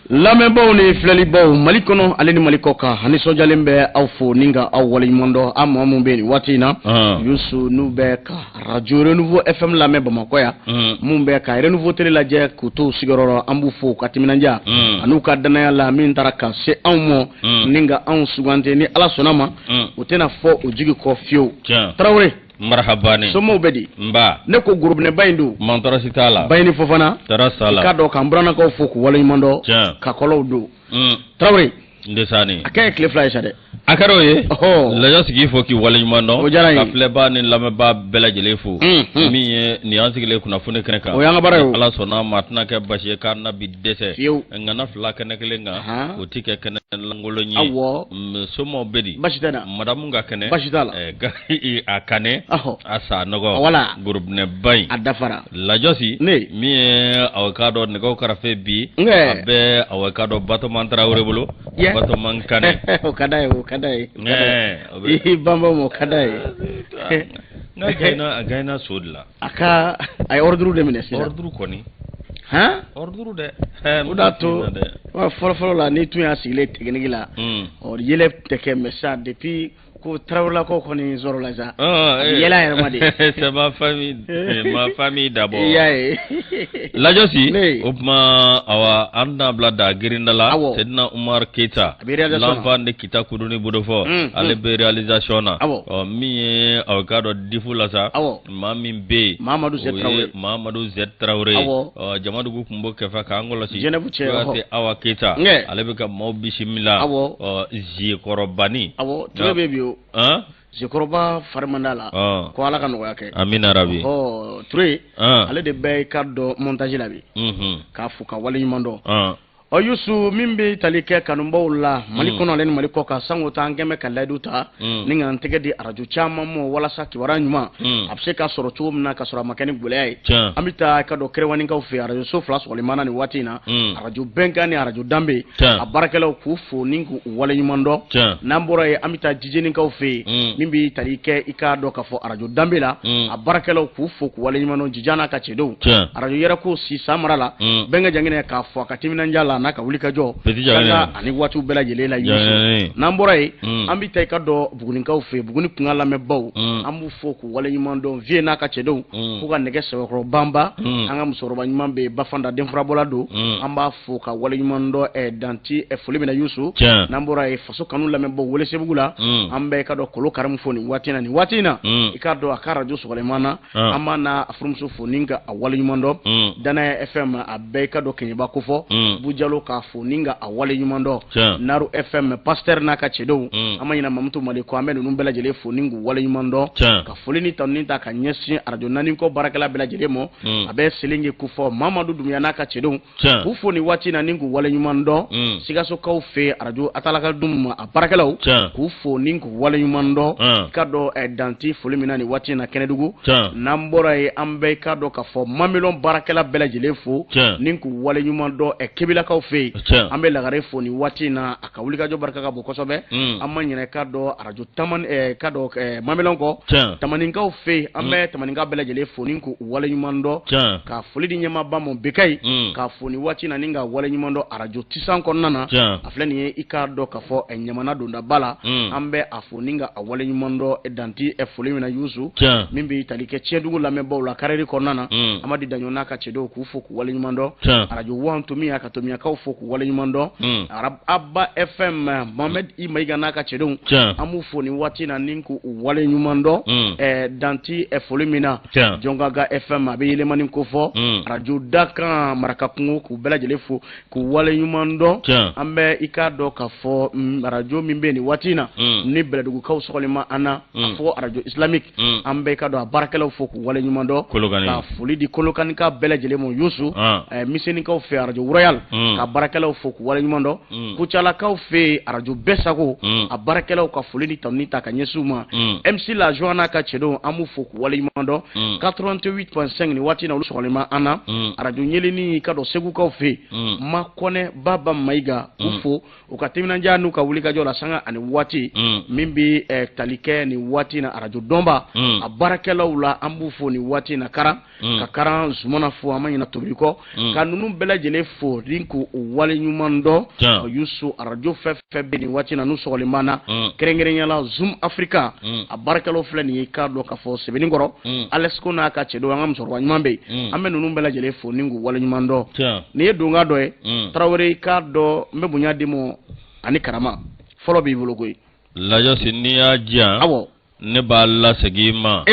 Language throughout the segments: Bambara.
Lamɛnbaaw ni filɛlibaw, Mali kɔnɔ ale ni Mali kɔ kan, an nisɔndiyalen bɛ aw fo ni ka aw waleɲuman dɔn. An maa minnu bɛ nin waati in na, Yusu, n'u bɛ ka radio Renouveau FM lamɛn Bamakɔ yan, minnu bɛ ka Renouveau Télé lajɛ k'u to sigiyɔrɔ la, an b'u fo u ka timinandiya an'u ka danaya la min taara ka se anw ma ni ka anw sugandi. Ni Ala sɔnna ma, u tɛna fɔ u jigi kɔ fiyewu. Tarawele. Marhabani. Somɔgɔw bɛ di? Nba. Ne ko gorobinɛba in don. Man tɔɔrɔ si t'a la. Bayini Fofana. Tɔɔrɔ s'a la. I k'a dɔn k'an burannakaw fo k'u waleɲuman dɔn. Ka kɔlɔw don. Tarawele. Ndesani. A kɛ ye tile 2 ye sa dɛ. A kɛra o ye. Lajɔ sigi fo k'i waleɲuman dɔn. O diyara n ye. Ka filɛbaa ni lamɛnbaa bɛɛ lajɛlen fo. Min ye nin y'an sigilen kunnafoni kɛnɛ kan. O y'an ka baara ye o. Ala sɔnna a ma, a tɛna kɛ basi ye k'an na bi dɛsɛ. Fiyewu. Ŋana fila kɛnɛ kelen kan. O ti kɛ kɛnɛ lankolon ye. Awɔ. Somɔgɔw bɛ di? Basi tɛ na. Madamu ka kɛnɛ. Basi t'a la. A kanɛ. A sa nɔgɔ. Wala. Gorobinɛba in. A dafara. Lajɔsi. Ne. Min ye aw k'a dɔn nɛgɛw karafe bi. A bɛ aw k'a dɔn Batɔman Tarawele bolo. Batɔman Kanɛ. O ka d'a ye, o ka d'a ye. I banba ma, o ka d'a ye. Nka a gagné so de la. A ka a ye ordre de minɛ sisan. Ordre kɔni. Han? Ordre dɛ. O de y'a to fɔlɔ fɔlɔ la, n'i tun y'a sigilen technique la, ɔ yɛlɛ tɛ kɛ, mais sisan depuis ko Tarawelelakaw kɔni sɔrɔ la sa, yɛlɛ a yɛrɛ ma de. C'est ma famille, ma famille d'abord. I y'a ye. Lajɔsi. O tuma awa an tɛna bila da girinda la. Awɔ. Sedina Umar Keita. A bɛ réalisation na. L'enfant de Kita Kuduni Bodofɔ. Ale bɛ réalisation na. Awɔ. Ɔ min ye aw k'a dɔn difu la sa. Awɔ. Maa min bɛ yen. Mahamadu Z Tarawele. Mahamadu Z Tarawele. Awɔ. Ɔ Jamadugu kun b'o kɛfɛ k'an kɔlɔsi. Jɛnɛbu cɛ. Kuyate Awa Keita. Ale bɛ ka maaw bisimila. Awɔ. Ɔ Zekɔrɔbani. Awɔ, Ture bɛ bi o. Zekɔrɔba fari man d'a la. Ko Ala ka nɔgɔya kɛ. Amina rabi. Ɔ Ture. Ale de bɛ i ka dɔn montage la bi. K'a fo ka waleɲuman dɔn. Ɔ Yusu, min bɛ tali kɛ kanubaw la Mali kɔnɔ ale ni Mali kɔ kan, sango ta an kɛn bɛ ka layidu ta ni k'an tɛgɛ di arajo caman ma walasa kibaruya ɲuman a bɛ se ka sɔrɔ cogo min na ka sɔrɔ a ma kɛ ni gɛlɛya ye. An bɛ taa ka dɔn Kerewanikaw fɛ, arajo so fila sɔgɔlen na nin waati in na, arajo Bɛnkan ni arajo Danbe, a baarakɛlaw k'u fo ni k'u waleɲuman dɔn. N'an bɔra yen, an bɛ taa Jijenikaw fɛ yen, min bɛ tali kɛ i k'a dɔn k'a fɔ arajo Danbe la, a baarakɛlaw k'u fo k'u waleɲuman dɔn, Jija n'a ka cɛdenw. Arajo Yɛrɛko si San mara la, Bɛnkɛ Janginɛ k'a fɔ a ka timinandiya la n'a ka wuli ka jɔ ani waatiw bɛɛ lajɛlen la. Yusu, n'an bɔra yen, an bɛ taa i ka dɔn Bugunikaw fɛ, Buguni kunkan lamɛnbaw, an b'u fo k'u waleɲuman dɔn, Vieux n'a ka cɛdenw k'u ka nɛgɛ sɛbɛkɔrɔ banba. An ka musokɔrɔba ɲuman bɛ yen, Bafanda denfurabɔla don, an b'a fo ka waleɲuman dɔn danti foli min na Yusu. N'an bɔra yen, faso kanu lamɛnbaw Welesebugu la, an bɛ i ka dɔn Kolo Karimu fo nin waati in na. Nin waati in na, i k'a dɔn a ka arajo sɔgɔlen na, an b'a n'a furumuso fo ni ka a waleɲuman dɔn. Danaya FM, a bɛɛ i ka dɔn Keɲeba kofɔ, Bujalo k'a fo ni ka a waleɲuman dɔn. Naru FM, Pasteur n'a ka cɛdenw, an ma ɲinɛ Mamutu Mali kɔ, an bɛ ninnu bɛɛ lajɛlen fo ni k'u waleɲuman dɔn. Ka foli ni tanuni ta ka ɲɛsin arajo naani kɔ baarakɛla bɛɛ lajɛlen ma, a bɛ Selenge kofɔ, Mamadu Dunbiya n'a ka cɛdenw k'u fo nin waati na ni k'u waleɲuman dɔn. Sikasokaw fɛ, arajo Atalaka dun a baarakɛlaw k'u fo ni k'u waleɲuman dɔn, ka dɔn danti foli min na nin waati in na Kɛnɛdugu. N'an bɔra yen, an bɛ ka dɔn k'a fɔ Mamelɔn baarakɛla bɛɛ lajɛlen fo ni k'u waleɲuman dɔn. Kebilakaw fɛ yen, an bɛ Lagare fo nin waati in na, a ka wulikajɔ barika ka bon kosɛbɛ. An ma ɲinɛ ka dɔn arajo ka dɔn Mamelɔn kɔ, Tamaninkaw fɛ yen, an bɛ Tamaninka bɛɛ lajɛlen fo ni k'u waleɲuman dɔn. Ka foli di ɲɛmaaba ma Bekayi, k'a fo nin waati na ni ka waleɲuman dɔn arajo Tisan kɔnɔna na. A filɛ nin ye, i k'a dɔn k'a fɔ Ɲamana dondaba la, an bɛ a fo ni ka a waleɲuman dɔn danti foli min na Yusu. Min bɛ tali kɛ Tiɲɛdugu lamɛnbaw la karɛri kɔnɔna na, Amadi Daɲɔ n'a ka cɛdenw k'u fo k'u waleɲuman dɔn. Arajo Wan Tomiya ka Tomiyakaw fo k'u waleɲuman dɔn. Aba FM, Mohamed I Mayiga n'a ka cɛdenw, an b'u fo nin waati na ni k'u waleɲuman dɔn danti foli min na. Jɔnkaga FM, a bɛ Yelemani kofɔ, arajo Dakan Marakakungo, k'u bɛɛ lajɛlen fo k'u waleɲuman dɔn. An bɛ i k'a dɔn k'a fɔ arajo min bɛ nin waati in na ni Bɛlɛdugukaw sɔgɔlen ma an na, a fɔ arajo Islamique, an bɛ i ka dɔn a baarakɛlaw fo k'u waleɲuman dɔn. Ka foli di Kolokanika bɛɛ lajɛlen ma Yusu. Misenikaw fɛ, arajo Royal ka baarakɛlaw fo k'u waleɲuman dɔn. Kucalakaw fɛ, arajo Bɛɛ Sago, a baarakɛlaw ka foli ni tanuni ta ka ɲɛsin u ma. MC La Joie n'a ka cɛdenw, an b'u fo k'u waleɲuman dɔn. 88.5 nin waati in na, olu sɔgɔlen ma an na. Arajo Ɲeleni ka dɔn Segukaw fɛ, Makɔnɛ Baba Mayiga k'u fo u ka timinandiya n'u ka wulikajɔ la sanga ani waati. Min bɛ tali kɛ nin waati in na arajo Dɔnba a baarakɛlaw la, an b'u fo nin waati in na. Karan ka Karan Zumana fo, an ma ɲinɛ Tobi kɔ, ka ninnu bɛɛ lajɛlen fo ni k'u k'u waleɲuman dɔn. Yusu, arajo fɛn fɛn bɛ nin waati na n'u sɔgɔlen b'an na, kɛrɛnkɛrɛnnenya la Zoom Africa, a baarakɛlaw filɛ nin ye, i k'a dɔn k'a fɔ Sebenikɔrɔ, Alesco n'a ka cɛdenw, an ka musokɔrɔba ɲuman bɛ yen, an bɛ ninnu bɛɛ lajɛlen fo ni k'u waleɲuman dɔn. Nin ye donkan dɔ ye, Tarawele, i k'a dɔn n bɛ bonya d'i ma ani karama fɔlɔ b'i bolo koyi. Lajɔsi, n'i y'a diyan, ne b'a lasegin i ma.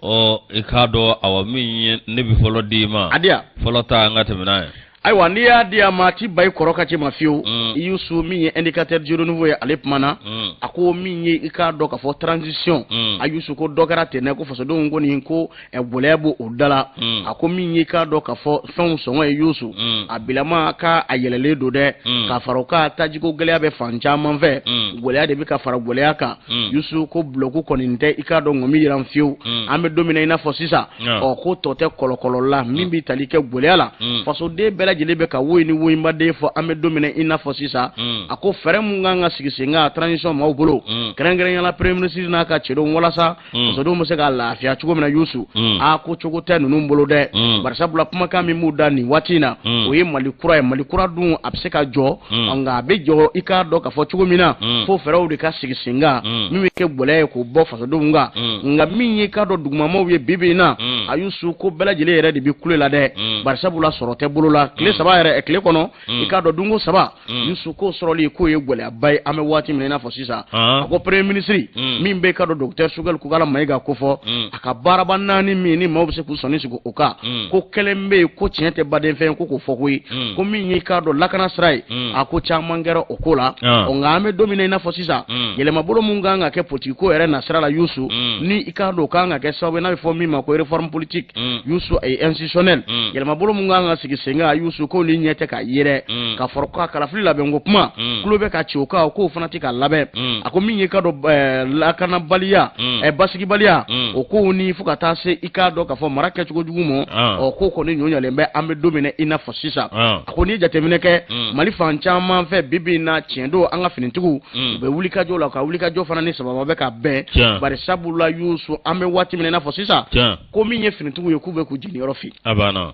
Ɔ, i k'a dɔn, awa, min ye ne bɛ fɔlɔ d'i ma. A di yan. Fɔlɔ ta, an ka tɛmɛ n'a ye. Ayiwa, n'i y'a di a ma, a ti ba i kɔrɔ ka ci ma fiyewu. Yusu, min ye Indicateur du Renouveau ye, ale kumana. A ko min ye, i k'a dɔn k'a fɔ transition, a Yusu, ko dɔ kɛra ten dɛ, ko fasodenw ko nin ko gɛlɛya b'o o da la. A ko min ye, i k'a dɔn k'a fɔ fɛnw sɔngɔ ye, Yusu, a bilama k'a a yɛlɛlen don dɛ, k'a fara o kan, tajiko gɛlɛya bɛ fan caman fɛ, gɛlɛya de bɛ ka fara gɛlɛya kan. Yusu, ko bulɔku kɔni tɛ, i k'a dɔn ŋɔmi yiran fiyewu. An bɛ don min na i n'a fɔ sisan, ɔ, ko tɔ tɛ kɔlɔkɔlɔ la min bɛ tali kɛ gɛlɛya la, fasoden bɛɛ lajɛlen bɛ ka woyi ni woyinbaden fɔ. An bɛ don min na i n'a fɔ sisan, a ko fɛɛrɛ mun kan ka sigi sen kan transition maaw bolo, kɛrɛnkɛrɛnnenya la premier ministre n'a ka cɛdenw, walasa fasodenw bɛ se ka lafiya cogo min na, Yusu, a ko cogo tɛ ninnu bolo dɛ, barisabula kumakan min b'u da nin waati in na, o ye Mali kura ye. Mali kura dun, a bɛ se ka jɔ, nka a bɛ jɔ, i k'a dɔn k'a fɔ cogo min na, fo fɛɛrɛw de ka sigi sen kan min bɛ kɛ gɛlɛya ye k'o bɔ fasodenw kan. Nka min ye, k'a dɔn dugumamaw ye bi bi in na, a Yusu, ko bɛɛ lajɛlen yɛrɛ de bɛ kule la dɛ, barisabula sɔrɔ tɛ bolo la tile 3 yɛrɛ, tile kɔnɔ, i k'a dɔn dunko 3, Yusu, ko sɔrɔli k'o ye gɛlɛyaba ye an bɛ waati min na i n'a fɔ sisan. A ko premier ministre min bɛ, i k'a dɔn docteur Choguel Kokalla Maïga ko fɔ, a ka baaraba naani min ni maaw bɛ se k'u sɔnni sigi o kan, ko kelen bɛ yen ko tiɲɛ tɛ baden fɛn ko k'o fɔ koyi, ko min ye, i k'a dɔn lakana sira ye, a ko caman kɛra o ko la. Ɔ, nka an bɛ don min na i n'a fɔ sisan, yɛlɛmabolo mun kan ka kɛ politique ko yɛrɛ nasira la, Yusu, ni i k'a dɔn o kan ka kɛ sababu ye n'a bɛ fɔ min ma ko réforme politique, Yusu, et institutionnelle, yɛlɛmabolo mun kan ka sigi sen kan, Yusu, ko ni ɲɛ tɛ ka ye dɛ, ka fɔra ko kalafili labɛnko kuma tulo bɛ ka ci o kan, k'o fana tɛ ka labɛn. A ko min ye, ka dɔn lakanabaliya, basigibaliya, o kow ni fo ka taa se, i k'a dɔn k'a fɔ mara kɛcogo jugu ma, ɔ, ko kɔni ɲɔɲɔlen bɛ an bɛ don min na i n'a fɔ sisan. A ko n'i ye jateminɛ kɛ Mali fan caman fɛ bi bi in na, tiɲɛ don, an ka finitigiw u bɛ wulikajɔ la, ka wulikajɔ fana ni sababa bɛ ka bɛn, bari sabula, Yusu, an bɛ waati min na i n'a fɔ sisan, ko min ye finitigiw ye, k'u bɛ k'u jeniyɔrɔ fin. A banna.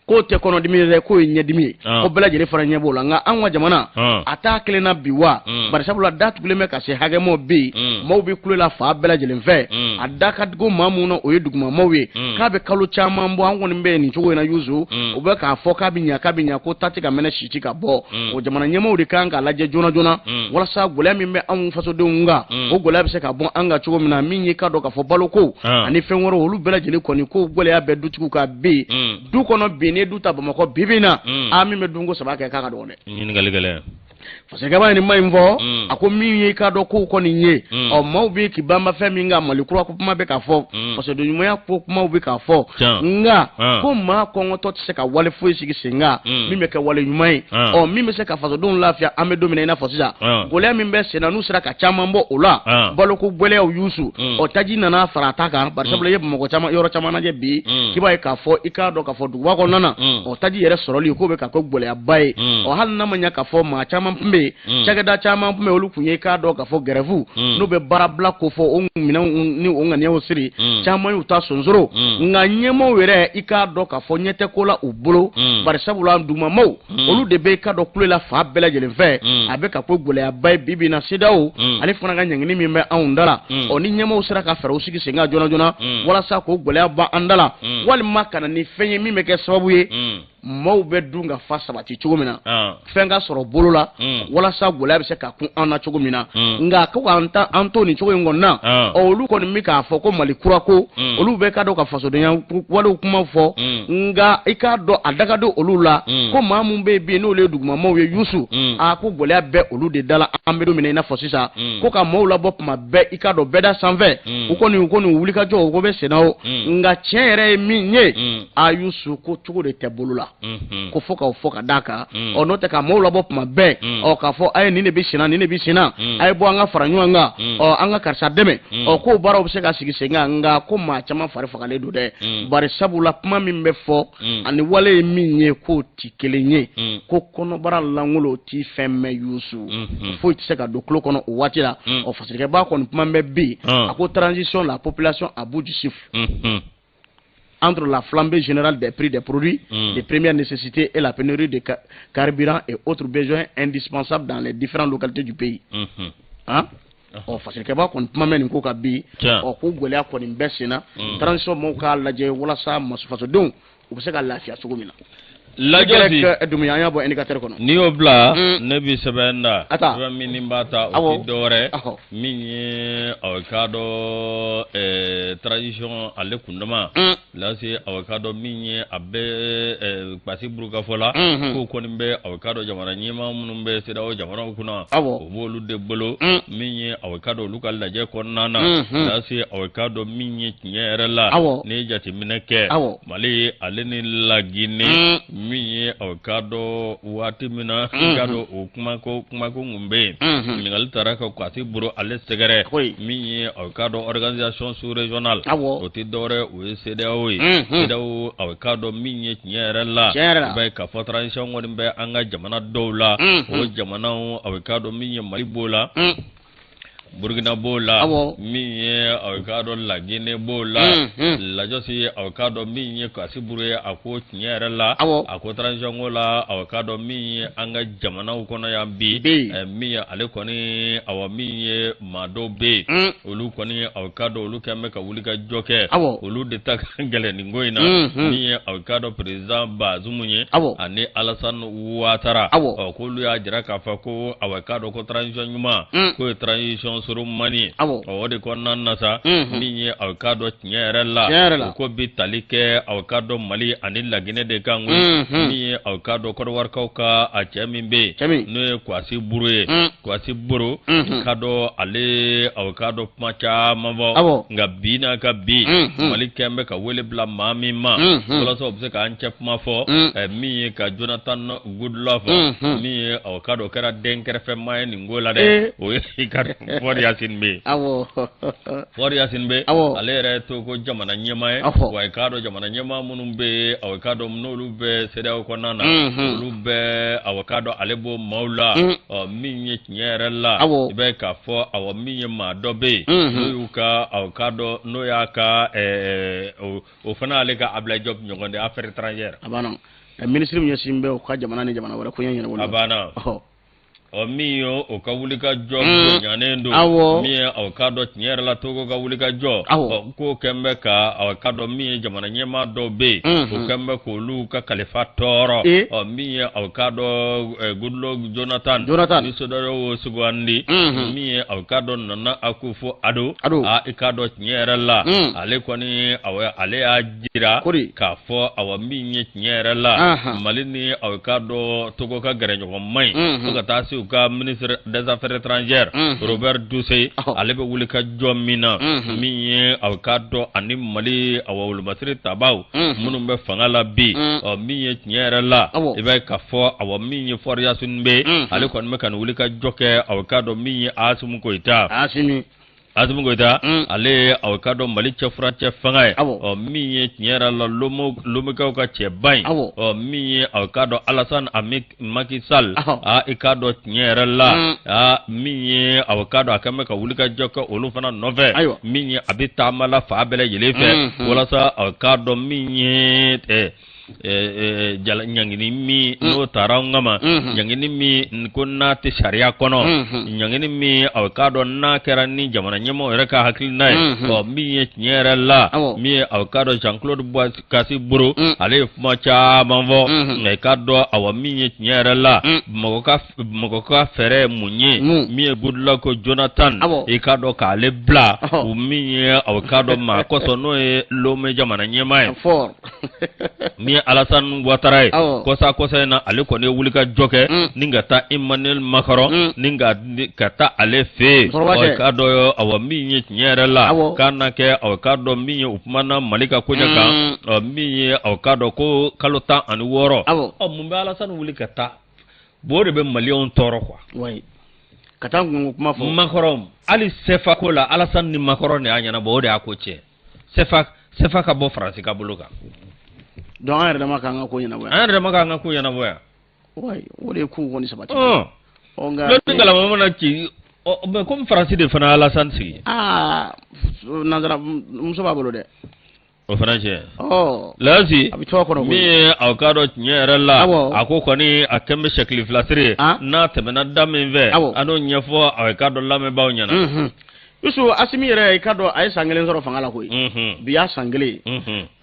K'o tɛ kɔnɔdimi ye dɛ, k'o ye ɲɛdimi ye, ko bɛɛ lajɛlen fana ɲɛ b'o la. Nka an ka jamana, a t'a kelen na bi wa, bari sabula da tugulen bɛ ka se hakɛ ma bi, maaw bɛ kule la fa bɛɛ lajɛlen fɛ. A da ka go maa mun na, o ye dugumamaw ye, k'a bɛ kalo caman bɔ an kɔni bɛ nin cogo in na, Yusu, u bɛ k'a fɔ k'a bɛ ɲa, k'a bɛ ɲa, ko ta tɛ ka mɛnɛ, si tɛ ka bɔ. O jamana ɲɛmaaw de kan k'a lajɛ joona joona, walasa gɛlɛya min bɛ anw fasodenw kan, o gɛlɛya bɛ se ka bɔ an kan cogo min na. Min ye, ka dɔn k'a fɔ baloko ani fɛn wɛrɛw, olu bɛɛ lajɛlen kɔni ko gɛlɛya bɛ dutigiw kan bi du kɔnɔ bi. N'i ye du ta Bamakɔ bi bi in na, a min bɛ dunko 3 kɛ, k'a ka dɔgɔn dɛ. Ɲininkali gɛlɛn. Fasɛgɛba ye nin ma in fɔ. A ko min ye, i k'a dɔn kow kɔni ye, ɔ, maaw bɛ k'i banba fɛn min kan, Mali kura ko kuma bɛ ka fɔ, fasoden ɲumanya ko kumaw bɛ ka fɔ, nka ko maa kɔngɔtɔ tɛ se ka wale foyi sigi sen kan min bɛ kɛ wale ɲuman ye, ɔ, min bɛ se ka fasodenw lafiya. An bɛ don min na i n'a fɔ sisan, gɛlɛya min bɛ sen na, n'u sera ka caman bɔ o la, baloko gɛlɛyaw, Yusu, ɔ, taji nana fara a ta kan, bari sabula i ye Bamakɔ caman yɔrɔ caman lajɛ bi, k'i b'a ye k'a fɔ, i k'a dɔn k'a fɔ duguba kɔnɔna na, ɔ, taji yɛrɛ sɔrɔli k'o bɛ ka kɛ gɛlɛyaba ye. Ɔ, hali n'a ma ɲɛ k'a fɔ maa caman tun bɛ yen, cakɛda caman tun bɛ yen, olu tun ye, k'a dɔn k'a fɔ grève n'u bɛ baarabila ko fɔ, o minɛnw ni o ŋaniyaw siri, caman y'u ta sonsoro. Nka ɲɛmaaw yɛrɛ, i k'a dɔn k'a fɔ ɲɛ tɛ ko la u bolo, bari sabula dugumamaw, olu de bɛ, i k'a dɔn kule la fa bɛɛ lajɛlen fɛ. A bɛ ka ko gɛlɛyaba ye bi bi in na. CEDEAO ale fana ka ɲangini min bɛ anw da la, ɔ, ni ɲɛmaaw sera ka fɛɛrɛw sigi sen kan joona joona walasa k'o gɛlɛya ban an da la, walima ka na ni fɛn ye min bɛ kɛ sababu ye maaw bɛ dun ka fa sabati cogo min na, fɛn ka sɔrɔ bolo la, walasa gɛlɛya bɛ se ka kun an na cogo min na. Nka ko k'an ta an to nin cogo in kɔnɔ na, ɔ, olu kɔni bɛ k'a fɔ ko Mali kura ko, olu bɛ ka dɔn ka fasodenya walew kuma fɔ, nka i k'a dɔn a daga don olu la, ko maa mun bɛ yen bi n'olu ye dugumamaw ye, Yusu, a ko gɛlɛya bɛ olu de da la an bɛ don min na i n'a fɔ sisan. Ko ka maaw labɔ tuma bɛɛ, i k'a dɔn bɛɛda sanfɛ, u kɔni wulikajɔ o ko bɛ senna o, nka tiɲɛ yɛrɛ ye min ye, a Yusu, ko cogo de tɛ bolo la, ko fo k'aw fɔ ka d'a kan. Ɔ, n'o tɛ ka maaw labɔ tuma bɛɛ, ɔ, k'a fɔ a ye nin de bɛ senna, nin de bɛ senna, a ye bɔ an ka fara ɲɔgɔn kan, ɔ, an ka karisa dɛmɛ, ɔ, k'o baaraw bɛ se ka sigi sen kan, nka ko maa caman fari fagalen don dɛ, bari sabula kuma min bɛ fɔ ani wale ye min ye, k'o ti kelen ye, ko kɔnɔbara lankolon ti fɛn mɛn, Yusu, foyi tɛ se ka don tulo kɔnɔ o waati la. Ɔ, fasirikɛba kɔni kuma bɛ bi, a ko transition, la population à bout du souffle. entre la flambée générale des prix des produits de première nécessité et la pénurie de carburant et autres besoins indispensables dans les différentes localités du pays. Hein? Ɔ, fasalikɛba kɔni kuma mɛn nin ko ka bi. Ɔ, ko gɛlɛya kɔni bɛ sen na, transition mɔgɔw k'a lajɛ walasa fasodenw u bɛ se ka lafiya cogo min na. Lajɔsi Dumuya, an y'a bɔ indicateur kɔnɔ. N'i y'o bila, ne bi sɛbɛn da, sɛbɛn min ni b'a ta, o ti dɔwɛrɛ min ye, aw k'a dɔn, transition ale kundama lase, aw k'a dɔn min ye a bɛ Kwasi Burukafɔ la, k'o kɔni bɛ, aw k'a dɔn, jamana ɲɛmaa minnu bɛ CEDEAO jamanaw kunna, o b'olu de bolo. Min ye, aw k'a dɔn, olu ka lajɛ kɔnɔna na, lase, aw k'a dɔn min ye tiɲɛ yɛrɛ la, n'i ye jateminɛ kɛ, Mali ale ni Laginɛ, min ye, aw k'a dɔn, waati min na, i k'a dɔn, o kumako kumako kun bɛ yen, ɲininkali taara ka Kwasi Buru ale sɛgɛrɛ. Min ye, aw k'a dɔn, organisation sous régionale, o tɛ dɔwɛrɛ, o ye CEDEAO ye. CEDEAO, aw k'a dɔn min ye tiɲɛ yɛrɛ la, i b'a ye k'a fɔ transition kɔni bɛ an ka jamana dɔw la. O jamanaw, aw k'a dɔn min ye, Mali b'o la, Burukina b'o la, min ye, aw k'a dɔn, Laginɛ b'o la. Lajɔsi, aw k'a dɔn min ye Kwasi Buru ye, a ko tiɲɛ yɛrɛ la, a ko transition ko la, aw k'a dɔn min ye an ka jamanaw kɔnɔ yan bi, min ye ale kɔni, awa, min ye maa dɔw bɛ yen, olu kɔni, aw k'a dɔn, olu kɛn bɛ ka wuli ka jɔ kɛ, olu de ta ka gɛlɛn nin ko in na. Min ye, aw k'a dɔn, président Bazoum ye ani Alassane Ouattara, ɔ, k'olu y'a jira k'a fɔ ko, aw k'a dɔn, ko transition ɲuman, k'o ye transition surumani ye. O de kɔnɔna na sa, min ye, aw k'a dɔn, tiɲɛ yɛrɛ la, o ko bi tali kɛ, aw k'a dɔn, Mali ani Laginɛ de kan koyi. Min ye, aw k'a dɔn, Kɔdiwarikaw ka a cɛ min bɛ yen, n'o ye Kwasi Buru ye, Kwasi Buru, k'a dɔn ale, aw k'a dɔn, kuma caman fɔ, nka bi n'a ka bi, Mali kɛn bɛ ka wele bila maa min ma walasa o bɛ se k'an cɛ kuma fɔ, min ye ka Jonathan Goodluck, min ye, aw k'a dɔn, o kɛra den kɛrɛfɛmaa ye nin ko la dɛ, o ye i ka Faure Gnassingbé. Faure Gnassingbé, ale yɛrɛ to ko jamana ɲɛmaa ye. Wa i k'a dɔn, jamana ɲɛmaa minnu bɛ yen, aw k'a dɔn, n'olu bɛ CEDEAO kɔnɔna na, olu bɛɛ, aw k'a dɔn, ale b'o maaw la. Ɔ, min ye tiɲɛ yɛrɛ la, i bɛ k'a fɔ, awɔ, min ye maa dɔ bɛ yen, n'o y'u ka, aw k'a dɔn, n'o y'a ka, o fana ale ka Ablaye Diop ɲɔgɔn de, affaires étrangères. A banna, ministre min ɲɛsin bɛ u ka jamana ni jamana wɛrɛ ko ɲɛ ɲɛnabɔ. A banna. Ɔ, min ye o ka wuli ka jɔ bonyanen don, min ye, aw k'a dɔn, tiɲɛ yɛrɛ la, Togo ka wuli ka jɔ, k'o kɛn bɛ ka, aw k'a dɔn, min ye jamana ɲɛmaa dɔw bɛ yen, o kɛn bɛ k'olu ka kalifa tɔɔrɔ. Ɔ, min ye, aw k'a dɔn, Goodluck Jonathan ni CEDEAO sugandi, min ye, aw k'a dɔn, Nana Akufo Addo, a i k'a dɔn, tiɲɛ yɛrɛ la, ale kɔni, awɔ, ale y'a jira k'a fɔ, awa, min ye tiɲɛ yɛrɛ la, Mali ni, aw k'a dɔn, Togo ka gɛrɛ ɲɔgɔn ma ɲi, fo ka taa se u ka ministre des affaires étrangères Robert Dussey, ale bɛ wuli ka jɔ min na, min ye, aw k'a dɔn, ani Mali, awa, wolomasiri tabaw minnu bɛ fanga la bi. Ɔ, min ye tiɲɛ yɛrɛ la, i b'a ye k'a fɔ, awa, min ye Faure Gnassingbé, ale kɔni bɛ ka nin wuli ka jɔ kɛ, aw k'a dɔn, min ye Assimi Goïta. Assimi. Assimi Goïta, ale ye, aw k'a dɔn, Mali cɛ furancɛ fanga ye. Ɔ, min ye tiɲɛ yɛrɛ la, Lomekaw ka cɛba in, ɔ, min ye, aw k'a dɔn, Alassane Macky Sall, a i k'a dɔn, tiɲɛ yɛrɛ la, a min ye, aw k'a dɔn, a kɛn bɛ ka wuli ka jɔ kɛ olu fana nɔfɛ. Min ye, a bɛ taama la fan bɛɛ lajɛlen fɛ walasa, aw k'a dɔn, min ye ɲangini min n'o taara an kama, ɲangini min ko n'a tɛ sariya kɔnɔ, ɲangini min, aw k'a dɔn, n'a kɛra ni jamana ɲɛmɔgɔ yɛrɛ ka hakilina ye. Ɔ, min ye tiɲɛ yɛrɛ la, min ye, aw k'a dɔn, Jean Claude Kassi Brou, ale ye kuma caman fɔ, nka i k'a dɔn, awa, min ye tiɲɛ yɛrɛ la, mɔgɔ ka fɛɛrɛ ye mun ye? Min ye Goodluck Jonathan, i k'a dɔn, k'ale bila o, min ye, aw k'a dɔn, maa kɔsɔn, n'o ye Lomé jamana ɲɛmaa ye, min ye Alassane Ouattara ye. Kɔsa kɔsa in na, ale kɔni ye wuli ka jɔ kɛ ni ka taa Emmanuel Macron, ni ka taa ale fɛ yen. Ɔ, k'a dɔn, awa, min ye tiɲɛ yɛrɛ la, k'a na kɛ, aw k'a dɔn, min ye, u kumana Mali ka koɲɛ kan. Ɔ, min ye, aw k'a dɔn, ko kalo 16. Ɔ, mun bɛ Alassane wuli ka taa? Bon, o de bɛ Maliyɛnw tɔɔrɔ quoi. Ka taa kunko kuma fɔ. Macron, hali CFA ko la, Alassane ni Macron de y'a ɲɛnabɔ, o de y'a ko tiɲɛ. CFA ka bɔ Faransi ka bolo kan. Donc an yɛrɛ dama k'an ka ko ɲɛnabɔ yan. An yɛrɛ dama k'an ka ko ɲɛnabɔ yan. O de ye kow kɔni sabati. Ɔ, nka lɔnni galama mana ci, ɔ, mais comme Faransi de fana Alassane sigi. Aa, nanzara muso b'a bolo dɛ. O fana tiɲɛ. Lasi a bɛ to a kɔnɔ min ye aw k'a dɔn tiɲɛ yɛrɛ la, a ko kɔni a kɛn bɛ sɛkili filasiri ye, n'a tɛmɛna da min fɛ, an n'o ɲɛfɔ aw k'a dɔn lamɛnbaaw ɲɛna. Yusu, Asimi yɛrɛ, i k'a dɔn a ye san 1 sɔrɔ fanga la koyi. Bi y'a san 1 ye.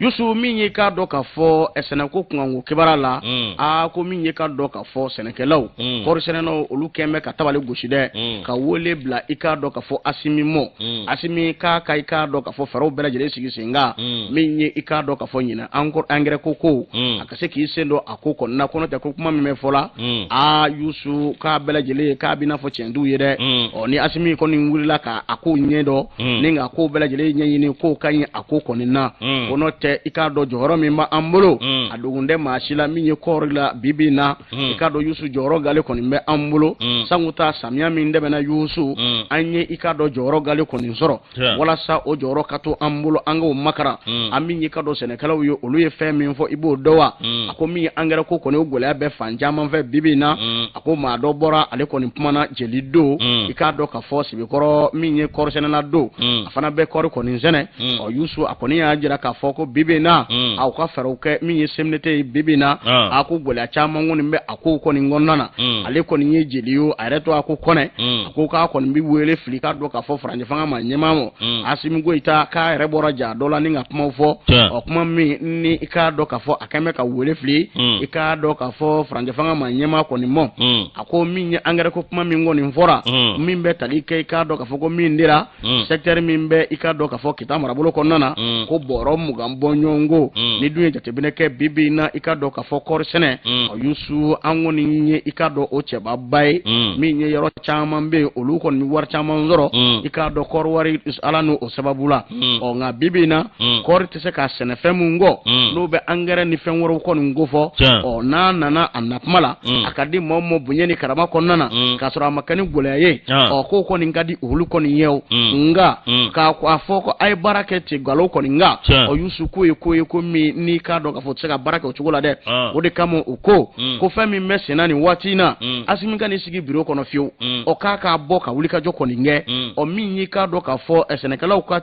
Yusu, min ye k'a dɔn k'a fɔ sɛnɛko kunkanko kibaruya la, aa ko min ye k'a dɔn k'a fɔ sɛnɛkɛlaw, kɔɔri sɛnɛnaw, olu kɛn bɛ ka tabali gosi dɛ, ka wele bila i k'a dɔn k'a fɔ Asimi mɔ. Asimi k'a ka i k'a dɔn k'a fɔ fɛɛrɛw bɛɛ lajɛlen sigi sen kan, min ye i k'a dɔn k'a fɔ ɲinɛ angɛrɛ ko a ka se k'i sen don a ko kɔnɔna kɔnɔ tɛ ko kuma min bɛ fɔ la. Aa Yusu, k'a bɛɛ lajɛlen k'a b'i n'a fɔ tiɲɛtigiw ye dɛ. Ɔ ni Asimi kɔni wulila ka a ko ɲɛ dɔn ni ka ko bɛɛ lajɛlen ɲɛɲini k'o ka ɲi a ko kɔni na, o n'o tɛ i k'a dɔn jɔyɔrɔ min b'an bolo, a dogon tɛ maa si la. Min ye kɔɔri la bi bi in na, i k'a dɔn Yusu, jɔyɔrɔ gale kɔni bɛ an bolo. Sango ta samiya min tɛmɛna, Yusu, an ye i k'a dɔn jɔyɔrɔ gale kɔni sɔrɔ. Walasa o jɔyɔrɔ ka to an bolo, an k'o makara. An min ye ka dɔn sɛnɛkɛlaw ye, olu ye fɛn min fɔ, i b'o dɔn wa? A ko min ye angɛrɛ ko kɔni, o gɛlɛya bɛ fan caman fɛ bi bi in na. A ko maa dɔ bɔra, ale kɔni kumana jeli don, i k'a dɔn k'a fɔ Sibikɔrɔ, min ye kɔɔri sɛnɛla don, a fana bɛ kɔɔri kɔni sɛnɛ. Ɔ Yusu, a kɔni y'a jira k'a fɔ ko bi bi in na, aw ka fɛɛrɛw kɛ min ye CMDT ye bi bi in na. A ko gɛlɛya caman kɔni bɛ a kow kɔni kɔnɔna na. Ale kɔni ye jeli ye, a yɛrɛ to a ko kɔnɛ, a ko k'a kɔni bɛ wele fili k'a dɔn k'a fɔ furancɛ fanga ma ɲɛmaa ma, Asimi Goyita, k'a yɛrɛ bɔra ja dɔ la ni ka kumaw fɔ. Ɔ kuma min ni i k'a dɔn k'a fɔ a kɛn bɛ ka wele fili i k'a dɔn k'a fɔ furancɛ fanga ma ɲɛmaa kɔni mɔ. A ko min ye angɛrɛ ko kuma min kɔni fɔra, min bɛ tali kɛ i k'a dɔn k'a fɔ ko min dira secteur min bɛ i k'a dɔn k'a fɔ Kita marabolo kɔnɔna na, ko bɔrɔ 20 bɔ ɲɔgɔn ko. Ni dun ye jateminɛ kɛ bi bi in na, i k'a dɔn k'a fɔ kɔɔri sɛnɛ, ɔ Yusu, an kɔni ye i k'a dɔn o cɛbaba ye. Min ye yɔrɔ caman bɛ yen, olu kɔni bɛ wari caman sɔrɔ i k'a dɔn kɔɔri wari ala n'o sababu la. Ɔ nka bi bi in na, kɔɔri tɛ se ka sɛnɛ fɛn min kɔ, n'o bɛ angɛrɛ ni fɛn wɛrɛw kɔni ko fɔ. Ɔ n'a nana a na kuma la, a ka di maaw ma bonya ni karama kɔnɔna na, k'a sɔrɔ a ma kɛ ni gɛlɛya ye. Ɔ k'o kɔni ka di olu kɔni ye o. Nka k'a fɔ ko a ye baara kɛ ten nkalon kɔni nka, ɔ Yusu, k'o ye ko ye ko min n'i k'a dɔn k'a fɔ o tɛ se ka baara kɛ o cogo la dɛ. O de kama u ko ko fɛn min bɛ senna nin waati in na, Asimi ka n'i sigi biro kɔnɔ fiyewu. Ɔ k'a bɔ ka wulikajɔ kɔni kɛ. Ɔ min y'i k'a dɔn k'a fɔ sɛnɛkɛlaw ka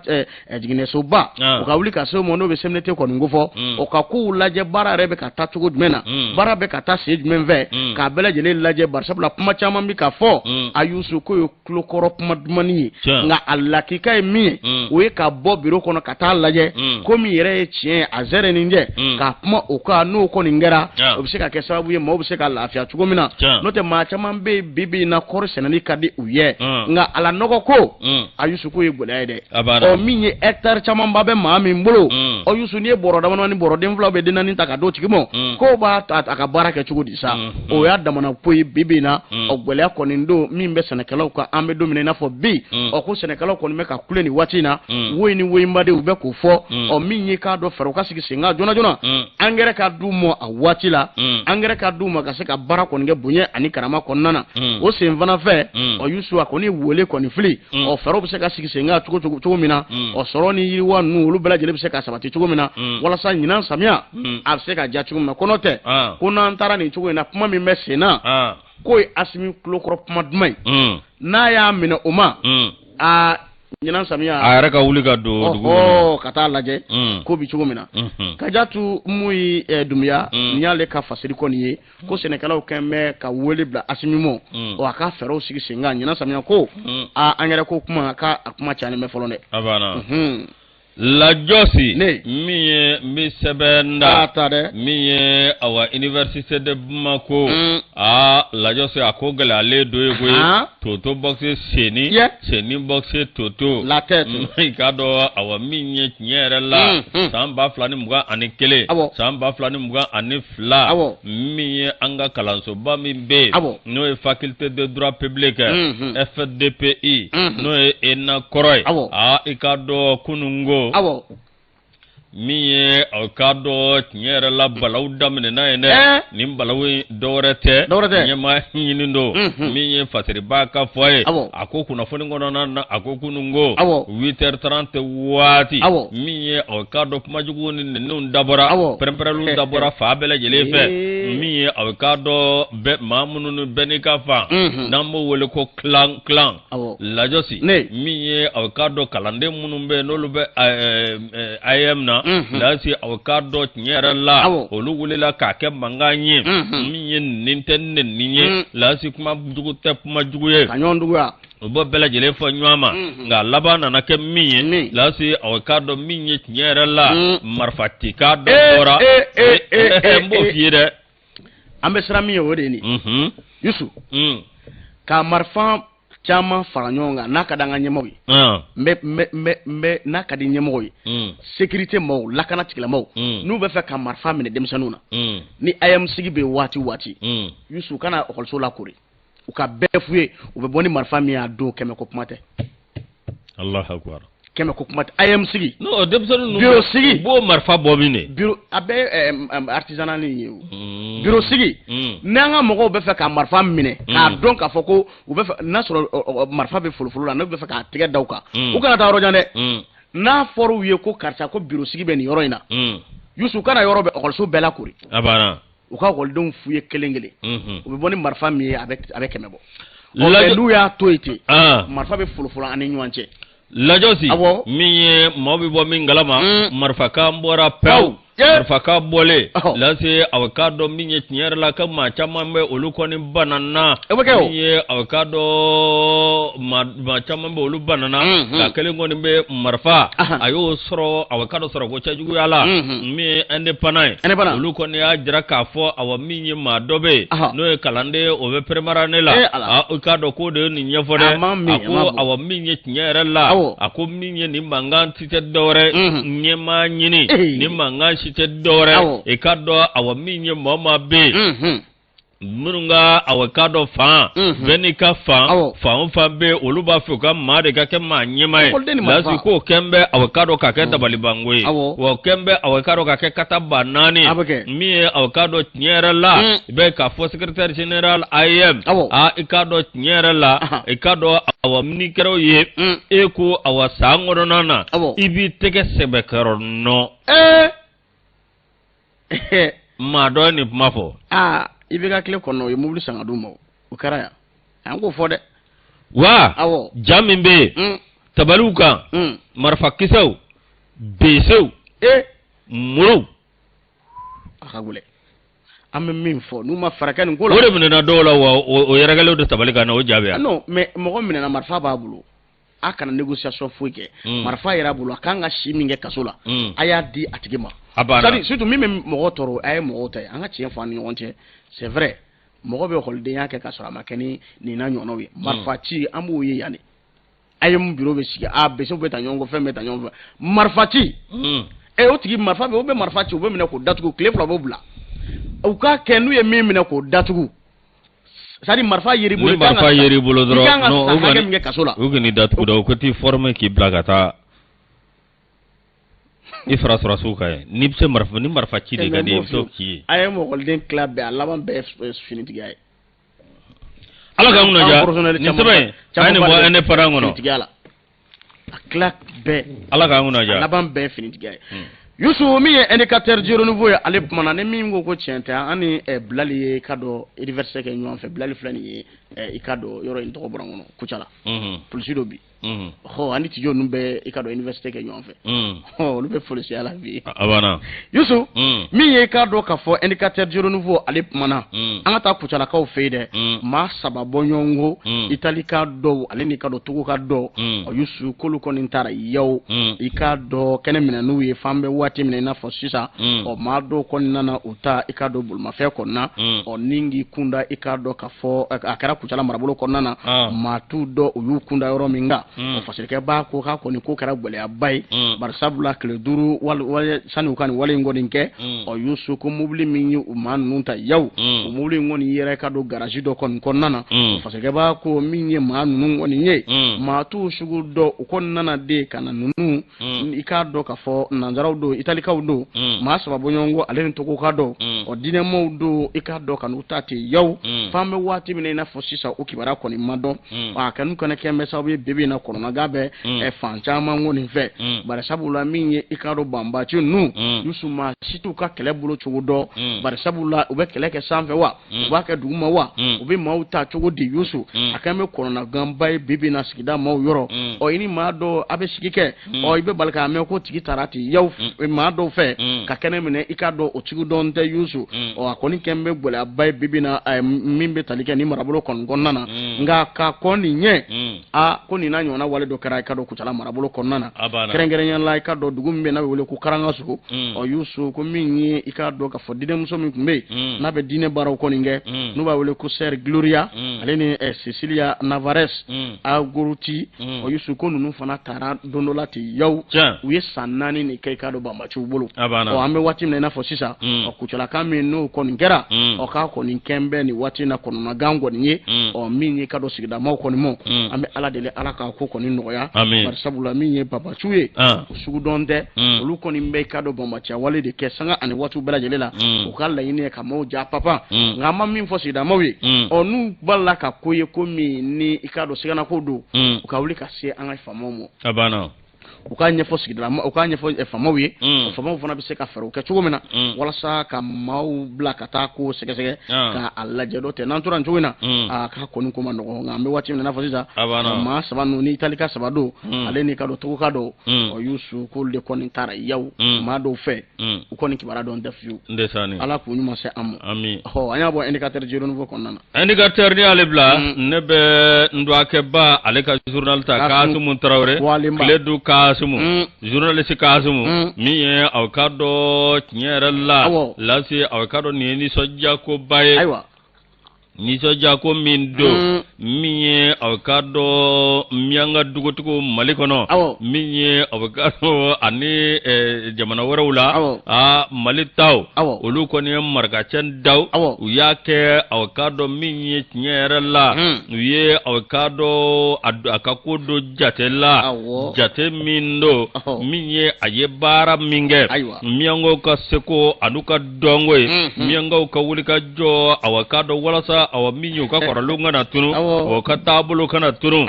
jiginɛsoba, o ka wuli ka se o ma, n'o bɛ CMDT kɔni ko fɔ, o ka kow lajɛ, baara yɛrɛ bɛ ka taa cogo jumɛn na, baara bɛ ka taa sen jumɛn fɛ, k'a bɛɛ lajɛlen lajɛ. Barisabula kuma caman bɛ ka fɔ a Yusu, k'o ye tulokɔrɔ kuma dumani ye, nka a lakika ye min ye, o ye ka bɔ biro kɔnɔ ka taa lajɛ ko min yɛrɛ ye tiɲɛ ye, a zɛrɛ nin jɛ k'a kuma o kan. N'o kɔni kɛra, o bɛ se ka kɛ sababu ye maaw bɛ se ka lafiya cogo min na. N'o tɛ, maa caman bɛ yen bi bi in na, kɔɔri sɛnɛli ka di u ye, nka a la nɔgɔ ko, a Yusu, k'o ye gɛlɛya ye dɛ. Ɔ min ye hectare camanba bɛ maa min bolo, ɔ Yusu, n'i ye bɔrɔ damadama ni bɔrɔ den 2 bɛ den 4 ta ka d'o tigi ma, k'o b'a a ka baara kɛ cogo di sa? O y'a damana ko ye bi bi in na. Ɔ gɛlɛya kɔni don min bɛ sɛnɛkɛlaw kan, an bɛ don min na i n'a fɔ bi. Ɔ ko sɛnɛkɛlaw kɔni bɛ ka kule nin waati in na, woyi ni woyinbaden, u bɛ k'o fɔ. Ɔ min ye k'a dɔn fɛɛrɛw ka sigi sen kan joona joona, angɛrɛ ka d'u ma a waati la, angɛrɛ ka d'u ma ka se ka baara kɔni kɛ bonya ani karama kɔnɔna na. O sen fana fɛ, ɔ Yusu, a kɔni wele kɔni fili, ɔ fɛɛrɛw bɛ se ka sigi sen kan cogo min na, ɔ sɔrɔ ni yiriwa ninnu, olu bɛɛ lajɛlen bɛ se ka sabati cogo min na, walasa ɲinan samiya a bɛ se ka diya cogo min na. Kɔnɔ tɛ ko n'an taara nin cogo in na, kuma min bɛ sen na, k'o ye Asimi tulokɔrɔ kuma duman ye, n'a y'a minɛ o ma, aa ɲinan samiya a yɛrɛ ka wuli ka don dugu kɔnɔ ka taa lajɛ ko bi cogo min na. Kajatu Muyi Dunbiya, nin y'ale ka fasiri kɔni ye ko sɛnɛkɛlaw kɛn bɛ ka wele bila Asimi ma, ɔ a ka fɛɛrɛw sigi sen kan ɲinan samiya ko aa angɛrɛ ko kuma, k'a a kuma cayalen bɛ fɔlɔ dɛ. A banna. Lajɔsi min ye n bɛ sɛbɛn da ta dɛ, min ye awa université de Bamako. Aa Lajɔsi, a ko gɛlɛyalen dɔ ye koyi. Toto boxe senni, senni boxe toto la tête. I k'a dɔn awa min ye tiɲɛ yɛrɛ la, san 2021, san 2022, min ye an ka kalansoba min bɛ yen, n'o ye faculté de droit public FDPI, n'o ye ENA kɔrɔ ye. Aa i k'a dɔn kununko min ye aw k'a dɔn tiɲɛ yɛrɛ la, balawu daminɛna yen dɛ. Nin balawu in dɔwɛrɛ tɛ, ɲɛmaa ɲini don. Min ye fasiriba ka fɔ ye, a ko kunnafoni kɔnɔna na, a ko kununko 8h30 waati, min ye aw k'a dɔn kumajugu ni nɛniw dabɔra, pɛrɛnpɛrɛnliw dabɔra fan bɛɛ lajɛlen fɛ. Min ye aw k'a dɔn bɛɛ maa minnu ni bɛɛ n'i ka fan, n'an b'o wele ko clan clan. Lajɔsi, min ye aw k'a dɔn kalanden minnu bɛ yen, n'olu bɛ AEEM na. Lasi aw k'a dɔn tiɲɛ yɛrɛ la, olu wulila k'a kɛ mankan ye, min ye nin tɛ nin ye. Lasi, kuma jugu tɛ kuma jugu ye. Ka ɲɔgɔn juguya. U b'o bɛɛ lajɛlen fɔ ɲɔgɔn ma, nka laban nana kɛ min ye, Lasi, aw k'a dɔn min ye tiɲɛ yɛrɛ la, marifa ci k'a dɔ bɔra. N b'o f'i ye dɛ. An bɛ siran min ye, o de ye nin, Yusu, ka marifa caman fara ɲɔgɔn kan, n'a ka di an ka ɲɛmɔgɔ ye, n bɛ n bɛ n bɛ n bɛ n'a ka di ɲɛmɔgɔ ye, sécurité maaw, lakana tigilamaaw, n'u bɛ fɛ ka marifa minɛ denmisɛnninw na, ni AEEM sigi bɛ waati o waati, Yusu, u kana ekɔliso lakori, u ka bɛɛ f'u ye, u bɛ bɔ ni marifa min ye a don, 100 ko kuma tɛ. Allahu akbar. 100 ko kuma tɛ, AEEM sigi. Non, denmisɛnnin ninnu, bureau sigi. U b'o marifa bɔ min de? Bureau, a bɛɛ artisanal ye o. Bureau sigi, n'an ka mɔgɔw bɛ fɛ ka marifa minɛ, k'a dɔn k'a fɔ ko u bɛ fɛ, n'a sɔrɔ marifa bɛ folofolo la, n'u bɛ fɛ k'a tigɛ da u kan, u kana taa yɔrɔ jan dɛ. N'a fɔra u ye ko karisa, ko bureau sigi bɛ nin yɔrɔ in na, Yusu, u kana yɔrɔ bɛ ekɔliso bɛɛ lakori. A banna. U ka ekɔlidenw f'u ye kelen kelen, u bɛ bɔ ni marifa min ye, a bɛ 100 bɔ. Ɔ, n'u y'a to yen ten, marifa bɛ folofolo an ni ɲɔgɔn cɛ. Lajɔsi, min ye maaw bɛ bɔ min kalama, marifakan bɔra pewu. Marifakan bɔlen, Lase, aw k'a dɔn min ye tiɲɛ yɛrɛ la, ka maa caman bɛ, olu kɔni banana. Min ye aw k'a dɔn, maa caman bɛ, olu banana. Nka kelen kɔni bɛ marifa, a y'o sɔrɔ, aw k'a dɔn, sɔrɔ ko cɛjuguya la. Min ye indépendant ye, olu kɔni y'a jira k'a fɔ, awa, min ye maa dɔ bɛ yen, n'o ye kalanden, o bɛ première année la, i k'a dɔn k'o de ye nin ɲɛfɔ dɛ. A ko, awa, min ye tiɲɛ yɛrɛ la, a ko min ye nin mankan si tɛ dɔwɛrɛ, ɲɛmaa ɲini, nin mankan si tɛ dɔwɛrɛ. I k'a dɔn, awa, min ye maa o maa bɛ yen, minnu ka, awa, k'a dɔn, fan bɛɛ n'i ka fan, fan o fan bɛ yen, olu b'a fɛ u ka maa de ka kɛ maa ɲɛmaa ye. Lasi, k'o kɛn bɛ, awa, k'a dɔn, k'a kɛ dabalibanko ye, wa o kɛn bɛ, awa, k'a dɔn, k'a kɛ kata ba naani. Min ye, awa, k'a dɔn tiɲɛ yɛrɛ la, i bɛ k'a fɔ secrétaire général AEEM, aa, i k'a dɔn tiɲɛ yɛrɛ la, i k'a dɔn, awa, n'i kɛra o ye, e ko, awa, san kɔnɔna na, i b'i tɛgɛ sɛbɛkɔrɔ nɔ. Maa dɔ ye nin kuma fɔ. Aa, i bɛ ka tile kɔnɔ, o ye mobili san ka d'u ma, o kɛra yan, an k'o fɔ dɛ. Wa ja min bɛ yen tabaliw kan, marifakisɛw, besew, muru. A ka gɛlɛn, an bɛ min fɔ, n'u ma fɛɛrɛ kɛ nin ko la. O de minɛna dɔw la wa, o yɛrɛkɛlenw de tabali kan na, o ja bɛ yan. Non, mais mɔgɔ minɛna, marifa b'a bolo, a kana négociation foyi kɛ. Marifa yɛrɛ bolo, a kan ka si min kɛ kaso la, a y'a di a tigi ma. A banna. C'est à dire, surtout min bɛ mɔgɔ tɔɔrɔ, a ye mɔgɔw ta ye, an ka tiɲɛ fɔ an ni ɲɔgɔn cɛ, c'est vrai, mɔgɔ bɛ ekɔlidenya kɛ ka sɔrɔ a ma kɛ ni nin n'a ɲɔgɔnnaw ye. Marifa ci, an b'o ye yan de. A ye mun bureau bɛ sigi, a besew bɛ ta ɲɔgɔn kɔ, fɛn bɛ ta ɲɔgɔn fɛ, marifa ci. Ɛ, o tigi marifa bɛ, o bɛ marifa ci, u bɛ minɛ k'o datugu, tile 2 b'o bila. U k'a kɛ, n'u ye min minɛ k'o datugu, c'est à dire marifa yer'i bolo. Ni marifa yer'i bolo dɔrɔn, i kan ka san hakɛ min kɛ kaso la. U k'i datugu dɛ, u ko t'i former k'i bila ka taa i fara sɔrɔsiw kan ye. N'i bɛ se marifa, ni marifa ci de ka di ye, i bɛ se k'o ci ye. A ye mɔgɔliden tila bɛɛ, a laban bɛɛ ye finitigiya ye. Ala k'an kunna diya. Nin sɛbɛn in, a ye nin bɔ indépendant kɔnɔ. Finitigiya la, a tila bɛɛ. Ala k'an kunna diya. A laban bɛɛ ye finitigiya ye. Yusu, min ye indicateur du renouveau ye, ale kumana ni min ko tiɲɛ tɛ, an ni Bilali ye, i ka dɔn, université kɛ ɲɔgɔn fɛ. Bilali filɛ nin ye, i ka dɔn, yɔrɔ in tɔgɔ bɔra n kɔnɔ, Kucala, polisi dɔ bi. Ɔ, ani Tijo ninnu bɛɛ, i ka dɔn, université kɛ ɲɔgɔn fɛ. Ɔ, olu bɛ polisiya la bi. A banna. Yusu, min ye, i k'a dɔn k'a fɔ indicateur du renouveau, ale kumana. An ka taa Kucalakaw fɛ yen dɛ. Maa 3 bɔ ɲɔgɔn ko, Itali ka dɔw, ale n'i ka dɔn Togo ka dɔw. Ɔ, Yusu, k'olu kɔni taara yaw, i k'a dɔn, kɛnɛ minɛ n'u ye fan bɛ waati min na i n'a fɔ sisan. Ɔ, maa dɔw kɔni nana u ta, i k'a dɔn, bolimafɛn kɔnɔna. Ɔ, ni k'i kunda, i k'a dɔn k'a fɔ a kɛra Kucala marabolo kɔnɔna na, maa t'u dɔn u y'u kunda yɔrɔ min kan. O fasirikɛ b'a ko k'a kɔni ko kɛra gɛlɛyaba ye, bari sabula tile 5 wali sani u ka nin wale in kɔni kɛ. Ɔ, Yusu, ko mobili min ye u maa ninnu ta yaw, o mobili in kɔni yɛrɛ ka don garage dɔ kɔni kɔnɔna na. O fasirikɛ b'a ko min ye maa ninnu kɔni ye, maa t'u sugu dɔn, u kɔni nana de ka na ninnu, i k'a dɔn k'a fɔ nanzaraw don, italikaw don, maa 3 bɔ ɲɔgɔn kɔ, ale ni Togo ka dɔn. Ɔ, diinɛmaw don, i k'a dɔn, ka n'u ta ten yaw, f'an bɛ waati min na i n'a fɔ sisan, o kibaruya kɔni ma dɔn. A kɛnu kɔni kɛ bɛ sababu ye bi bi in na. na kɔnɔnagan bɛ fan caman kɔni fɛ, bari sabula min ye i k'a dɔn banbaci ninnu, Yusu, maa si t'u ka kɛlɛ bolo cogo dɔn, bari sabula u bɛ kɛlɛ kɛ sanfɛ wa, u b'a kɛ duguma wa, u bɛ maaw ta cogo di? Yusu, a kɛn bɛ kɔnɔnaganba ye bi bi na sigida maaw yɔrɔ. Ɔ, i ni maa dɔw a bɛ sigi kɛ, ɔ, i bɛ bali k'a mɛn ko tigi taara ten yaw maa dɔw fɛ ka kɛnɛ minɛ, i k'a dɔn o tigi dɔn tɛ, Yusu. Ɔ, a kɔni kɛn bɛ gɛlɛyaba ye bi bi na min bɛ tali kɛ ni marabolo kɔni kɔnɔna na. Nka ka kɔn nin ɲɛ, a ko nin n'a ɲɔgɔnna wale dɔ kɛra i ka dɔn Kucala marabolo kɔnɔna na, kɛrɛnkɛrɛnnenya la i ka dɔn dugu min bɛ n'a bɛ wele ko Karangaso. Ɔ, Yusu, ko min ye i k'a dɔn k'a fɔ diinɛmuso min tun bɛ yen n'a bɛ diinɛ baaraw kɔni kɛ, n'u b'a wele ko Sœur Gloria, ale ni Cecilia Navares Agoruti. Ɔ, Yusu, ko ninnu fana taara don dɔ la ten yaw, u ye san 4 de kɛ i k'a dɔn banbaciw bolo. Ɔ, an bɛ waati min na i n'a fɔ sisan, ɔ, Kucalaka min n'o kɔni kɛra, ɔ, k'a kɔni kɛn bɛ nin waati in na kɔnɔnagan kɔni ye. Ɔ, min ye i ka dɔn sigidamaw kɔni mɔ, an bɛ Ala deli, Ala k'a ko kɔni nɔgɔya, bari sabula min ye banbaciw ye, o sugu dɔn tɛ. Olu kɔni bɛ i ka dɔn banbaciya wale de kɛ sanga ani waatiw bɛɛ lajɛlen la. U ka laɲini ye ka maaw ja papa. Nka an ma min fɔ sigidamaw ye, ɔ, n'u b'a la ka ko ye ko min ni i ka dɔn siganako don, u ka wuli ka se an ka faamaw ma. A banna. U k'a ɲɛfɔ sigidala, u k'a ɲɛfɔ faamaw ye. Faamaw fana bɛ se ka fɛɛrɛw kɛ cogo min na walasa ka maaw bila ka taa ko sɛgɛsɛgɛ ka a lajɛ. Dɔ tɛ n'an tora nin cogo in na, a k'a kɔni ko ma nɔgɔn. Nka an bɛ waati min na i n'a fɔ sisan, maa saba ninnu ni Italika saba don, ale ni ka dɔn Togoka dɔw. Ɔ, Yusu, k'olu de kɔni taara yaw maa dɔw fɛ, u kɔni kibaruya dɔn tɛ fiyewu. Ala k'u ɲuman se an ma. Ɔ, an y'a bɔ Indicateur du Renouveau kɔnɔna na. Indicateur, ni y'ale bila, ne bɛ n dɔgɔkɛba ale ka journal ta, Kasimu Tarawele, Tiledu Kasimu, journaliste Kasimu, min ye aw ka dɔn tiɲɛ yɛrɛ la lase, aw ka dɔn nin ye nisɔndiya koba ye. Ayiwa. Nisɔndiya ko min don, min ye aw ka dɔn Miyanka dugutigiw Mali kɔnɔ, min ye aw ka dɔn ani jamana wɛrɛw la, aa, Mali taw, olu kɔni ye marikacɛ daw, u y'a kɛ aw ka dɔn min ye tiɲɛ yɛrɛ la, u ye aw ka dɔn a ka ko dɔ jate la, jate min don, min ye a ye baara min kɛ Miyankaw ka seko an'u ka dɔnko ye, Miyankaw ka wuli ka jɔ, aw ka dɔn walasa awa min ye u ka kɔrɔlenw kana tunu, o ka taabolo kana tunu.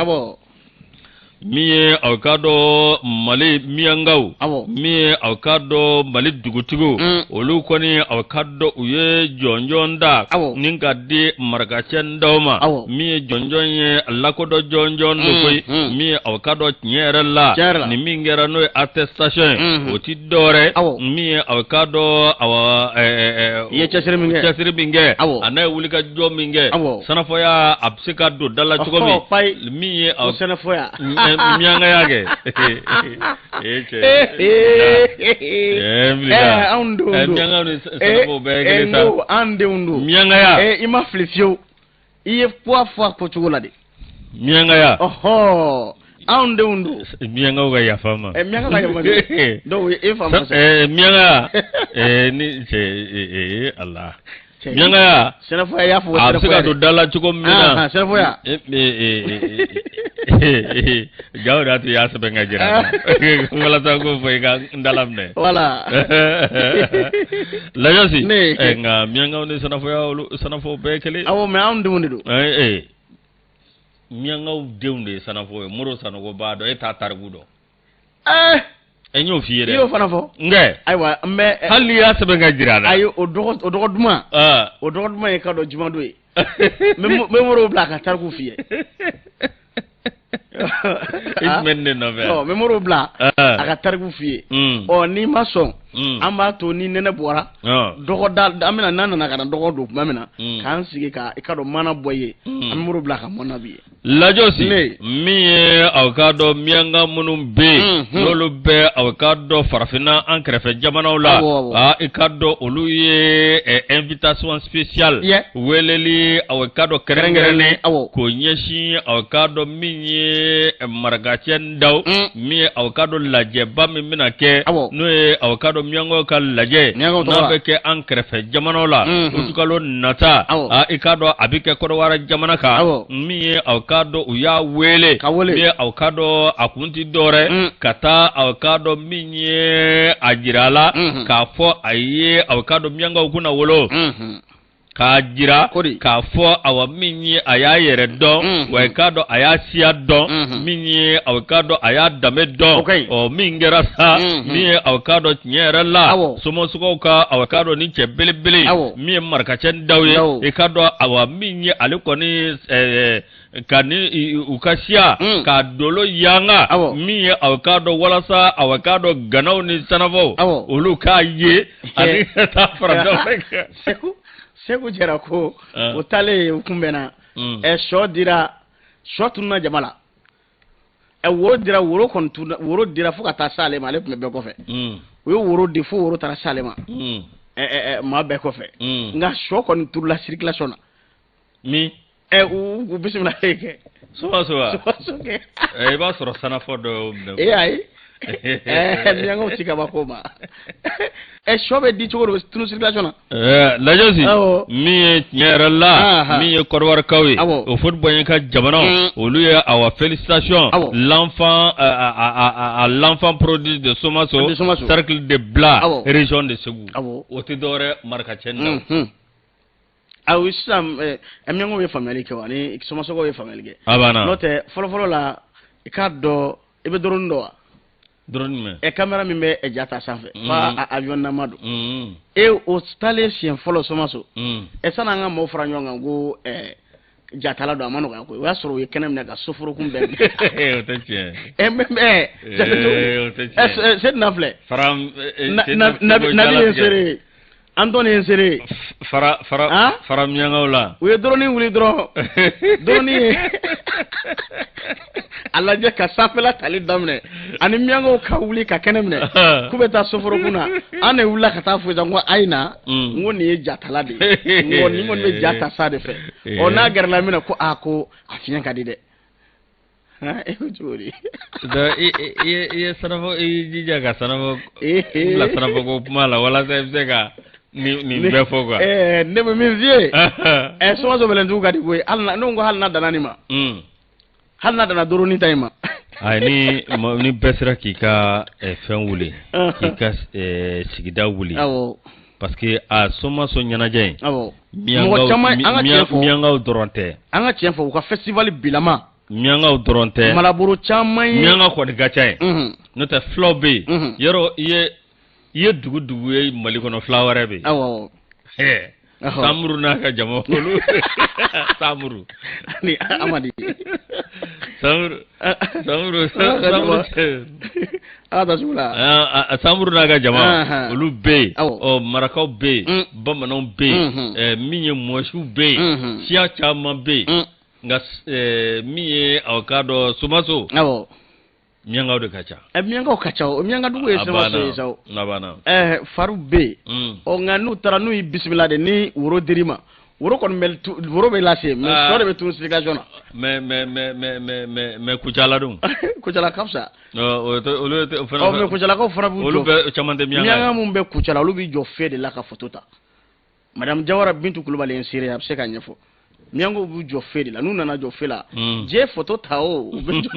Min ye aw ka dɔn Mali Miyankaw, min ye aw ka dɔn Mali dugutigiw, olu kɔni aw ka dɔn u ye jɔnjɔn da ni ka di marakacɛ daw ma, min ye jɔnjɔn ye lakodɔn jɔnjɔn don koyi, min ye aw ka dɔn tiɲɛ yɛrɛ la nin min kɛra n'o ye attestation ye, o ti dɔwɛrɛ, min ye aw ka dɔn awa i ye cɛsiri min kɛ, cɛsiri min kɛ, a n'a ye wulikajɔ min kɛ, sanafɔya a bɛ se ka don da la cogo min, min ye aw sɛnɛfɔya Miyankaya kɛ ee cɛ ee anw denw don. Miyankaw ni sɛnɛfɔw bɛɛ ye kelen sa. An denw don. Miyankaya. I ma fili fiyewu, i ye fɔ a fɔ a fɔcogo la de. Miyankaya. Ɔhɔ, anw denw don. Miyankaw ka yafa ma. Miyankaw ka yafa ma, donc e fa ma. Miyankaya ni cɛ ee Ala. Miyankaya. Sɛnɛfɔya y'a fɔ. A bɛ se ka don da la cogo min na. Sɛnɛfɔya. Jaw de y'a to i y'a sɛbɛn ka jira walasa k'o fɔ i ka n dala minɛ. Voilà. Lajɔsi. Nka Miyankaw ni sɛnɛfɔya, olu sɛnɛfɔw bɛɛ ye kelen. Awɔ, mais anw denw de don. Miyankaw denw de ye sɛnɛfɔw ye. Moro Sanogo b'a dɔn, e t'a tariku dɔn. Ɛ, n y'o f'i ye dɛ. I y'o fana fɔ. Nkɛ. Ayiwa, n bɛ. Hali n'i y'a sɛbɛn ka jira a la. Ayi, o dɔgɔ o dɔgɔ duman. O dɔgɔ duman ye ka dɔn jumadon ye. N bɛ Moro bila a ka tariku f'i ye. I tun bɛ nin de nɔfɛ. Ɔ, n bɛ Moro bila a ka tariku f'i ye. Ɔ, n'i ma sɔn, an b'a to ni nɛnɛ bɔra. Dɔgɔda an bɛna n'an nana ka na dɔgɔ don tuma min na, k'an sigi ka i ka dɔn mana bɔ i ye. An bɛ Moro bila ka mɔna b'i ye. Lajɔsi, min ye aw ka dɔn Miyanka minnu bɛ yen, n'olu bɛ aw ka dɔn farafinna an kɛrɛfɛ jamanaw la, aa, i ka dɔn olu ye invitation spéciale, weleli aw ka dɔn kɛrɛnkɛrɛnnen k'o ɲɛsin aw ka dɔn min ye marakacɛ daw, min ye aw ka dɔn lajɛba min bɛna kɛ, n'o ye aw ka dɔn Miyankaw ka lajɛ n'a bɛ kɛ an kɛrɛfɛ jamanaw la utukalo nata, i ka dɔn a bɛ kɛ Kɔdiwari jamana kan, min ye aw ka dɔn u y'a wele, min ye aw ka dɔn a kun ti dɔwɛrɛ ka taa aw ka dɔn min ye a jira a la k'a fɔ a ye aw ka dɔn Miyankaw kunna wolo. K'a jira k'a fɔ awa min ye a y'a yɛrɛ dɔn, wa i k'a dɔn a y'a siya dɔn, min ye aw k'a dɔn a y'a danbe dɔn. Ɔ min kɛra sa, min ye aw k'a dɔn tiɲɛ yɛrɛ la, Somasokaw ka aw k'a dɔn ni cɛ belebele min ye Marakacɛ Ndaw ye, i k'a dɔn awa min ye ale kɔni ka ni u ka siya k'a dolo yanga, min ye aw k'a dɔn walasa aw k'a dɔn ganaw ni sanafɔw olu k'a ye ani ka taa fara dɔ wɛrɛ kan. Segu Jara ko o taalen u kunbɛnna, sɔ dira, sɔ tununna jama la, woro dira, woro kɔni tununna, woro dira fo ka taa s'ale ma, ale tun bɛ bɛɛ kɔfɛ. U ye woro di fo woro taara s'ale ma, maa bɛɛ kɔfɛ, nka sɔ kɔni turula circulation na. Min U bisimila e kɛ. Somaso wa? Somaso kɛ. I b'a sɔrɔ sanafɔ dɔ y'o minɛ. E ayi. Miyankaw ti kabako ma. Sɔ bɛ di cogo di tunu circulation na? Lajɔsi. Min ye tiɲɛ yɛrɛ la, min ye Kɔdiwarikaw ye, o Houphouët-Boigny ka jamana, olu ye awa félicitation l'enfant à l'enfant prodige de Somaso, cercle de Bla, région de Ségou. O tɛ dɔwɛrɛ Marakacɛ Ndaw. Awo sisan miyankaw ye faamuyali kɛ wa ani Somasokaw ye faamuyali kɛ. A banna. N'o tɛ fɔlɔfɔlɔ la, i k'a dɔn i bɛ drone dɔn wa? Drone jumɛn? Caméra min bɛ ja ta sanfɛ. Fa avion nama don. E o taalen siɲɛ fɔlɔ Somaso. Sanni an ka maaw fara ɲɔgɔn kan ko jatala don, a ma nɔgɔya koyi. O y'a sɔrɔ u ye kɛnɛ minɛ ka soforokun bɛɛ minɛ. O tɛ tiɲɛ. Mais o tɛ tiɲɛ. Sedina filɛ. Fara Nabi ye n seere ye. Antɔni ye n seere ye. Fara fara fara miyankaw la. U ye drone wuli dɔrɔn, drone ye a lajɛ ka sanfɛla tali daminɛ, ani miyankaw ka wuli ka kɛnɛ minɛ k'u bɛ taa soforokun na. An de wulila ka taa fo sisan ko ayi na, n ko nin ye jatala de ye, n ko nin kɔni bɛ ja ta sa de fɛ. Ɔ n'a gɛrɛla min na ko aa ko a fiɲɛ ka di dɛ. E ko cogo di? I ye sanafɔ, i y'i jija ka sanafɔ bila sanafɔ ko kuma la walasa i bɛ se ka nin bɛɛ fɔ quoi. Ne bɛ min f'i ye, Somaso Bɛlɛndugu ka di koyi. Hali na ne ko hali n'a danna nin ma, hali n'a danna drone ta in ma. Ayi, ni bɛɛ sera k'i ka fɛn wuli, k'i ka sigida wuli. Parce que a Somaso ɲɛnajɛ in. Mɔgɔ caman an ka tiɲɛ fɔ. Miyankaw dɔrɔn tɛ. An ka tiɲɛ fɔ, u ka festival bilama. Miyankaw dɔrɔn tɛ. Malaboro caman ye. Miyanka kɔni ka ca yen. N'o tɛ fulaw bɛ yen. Yɔrɔ i ye dugu dugu ye Mali kɔnɔ, fula wɛrɛ bɛ yen. Samuru n'a ka jama olu. Samuru. Ani Amadi. Samuru. Samuru. Samuru. A taa sugu la. Samuru n'a ka jama olu bɛ yen. Ɔ marakaw bɛ yen, bamananw bɛ yen, min ye mɔsiw bɛ yen, siya caman bɛ yen. Nka min ye aw k'a dɔn Somaso. Miyankaw de ka ca. Miyankaw ka ca, o miyanka dugu ye Somaso ye sa o. A banna. Fariw bɛ yen. Ɔ nka n'u taara n'u y'i bisimila de ni woro dir'i ma, woro kɔni bɛ woro bɛ lase, mais sɔ de bɛ tunu circulation na. Mais mais mais mais mais mais mais Kucala dun. Kucala ka fisa. Olu fana. Ɔ mais Kucalakaw fana b'u jɔ. Olu bɛɛ caman tɛ miyanka ye. Miyanka mun bɛ Kucala, olu b'i jɔ feu de la ka photo ta. Madame Jawara Bintu Kulubali ye n seere, a bɛ se k'a ɲɛfɔ. Miyankaw b'u jɔ feu de la, n'u nana jɔ feu la, diɲɛ photo ta o, u bɛ jɔ.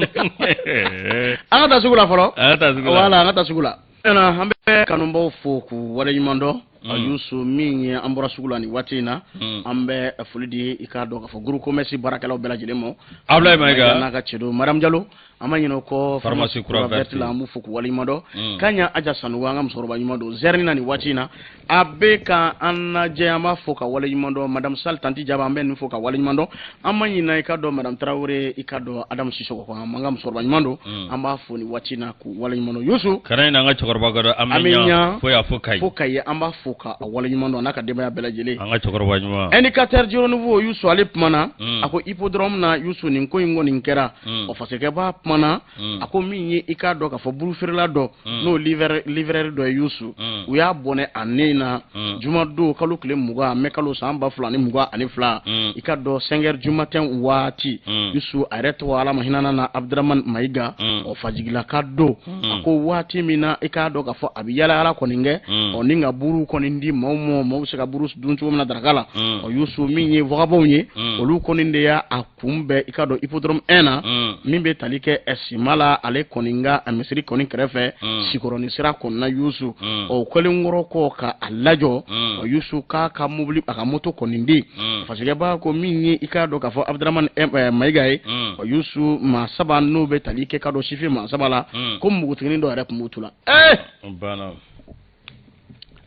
An ka taa sugu la fɔlɔ. An ka taa sugu la. Voilà, an ka taa sugu la. An bɛ kanubaw fo k'u waleɲuman dɔn. Yusu min ye an bɔra sugu la nin waati in na, an bɛ foli di i k'a dɔn k'a fɔ groupe commerce baarakɛlaw bɛɛ lajɛlen ma. Abulayi Mayiga. N'a ka cɛdon Madame Jalo, an ma ɲinɛ o kɔ pharmacie kura verte la, an b'u fo k'u waleɲuman dɔn. K'an Aja Sanogo, an ka musokɔrɔba ɲuman don zɛrini na nin waati in na, a bɛ ka an lajɛ, an b'a fo ka waleɲuman dɔn. Madame Sall Tanti Jaba, an bɛ nin fo ka waleɲuman dɔn. An ma ɲinɛ i ka dɔn Madame Tarawele, i ka dɔn Adamu Sisɔkɔ kɔ, an ka musokɔrɔba ɲuman don, an b'a fo nin waati in na k'u waleɲuman dɔn. Yusu kana ɲinɛ an ka cɛkɔrɔba kɔ dɛ, an bɛ ɲa fo yan fo Kayi, fo Kayi, an b'a fo ka waleɲuman dɔn n'a ka denbaya bɛɛ lajɛlen. An ka cɛkɔrɔba ɲuman. Indicateur du renouveau Yusu, ale kumana, a ko hippodrome na Yusu nin ko in kɔni kɛra. Ɔ fasokɛba kumana, a ko min ye i k'a dɔn k'a fɔ burufeerela dɔ, n'o livreur dɔ ye Yusu, u y'a bɔnɛ a ne na jumadon kalo tile 20 mai kalo san 2022, i k'a dɔn 5 heures du matin waati. Yusu a yɛrɛ tɔgɔ Ala ma hinɛ na Abdramane Mayiga, ɔ fajigilaka don. A ko waati min na i k'a dɔn k'a fɔ a bɛ yala yala kɔni kɛ, ɔ ni ka buru kɔni kɔni di maaw ma, maaw bɛ se ka buru dun cogo min na daraka la. Ɔ Yusu, min ye vagabond ye, olu kɔni de y'a kunbɛn i ka dɔn hippodrome 1 na, min bɛ tali kɛ Simala, ale kɔni ka a misiri kɔni kɛrɛfɛ, Sikɔrɔni sira kɔni na Yusu. Ɔ kɛlen kɔrɔ kɔ ka a lajɔ, ɔ Yusu k'a ka mobili, a ka moto kɔni di. Fasikɛba ko min ye i k'a dɔn k'a fɔ Abudramani Mayiga ye, ɔ Yusu, maa saba n'o bɛ tali kɛ ka dɔn sifin maa saba la, ko npogotiginin dɔ yɛrɛ tun b'u tu la.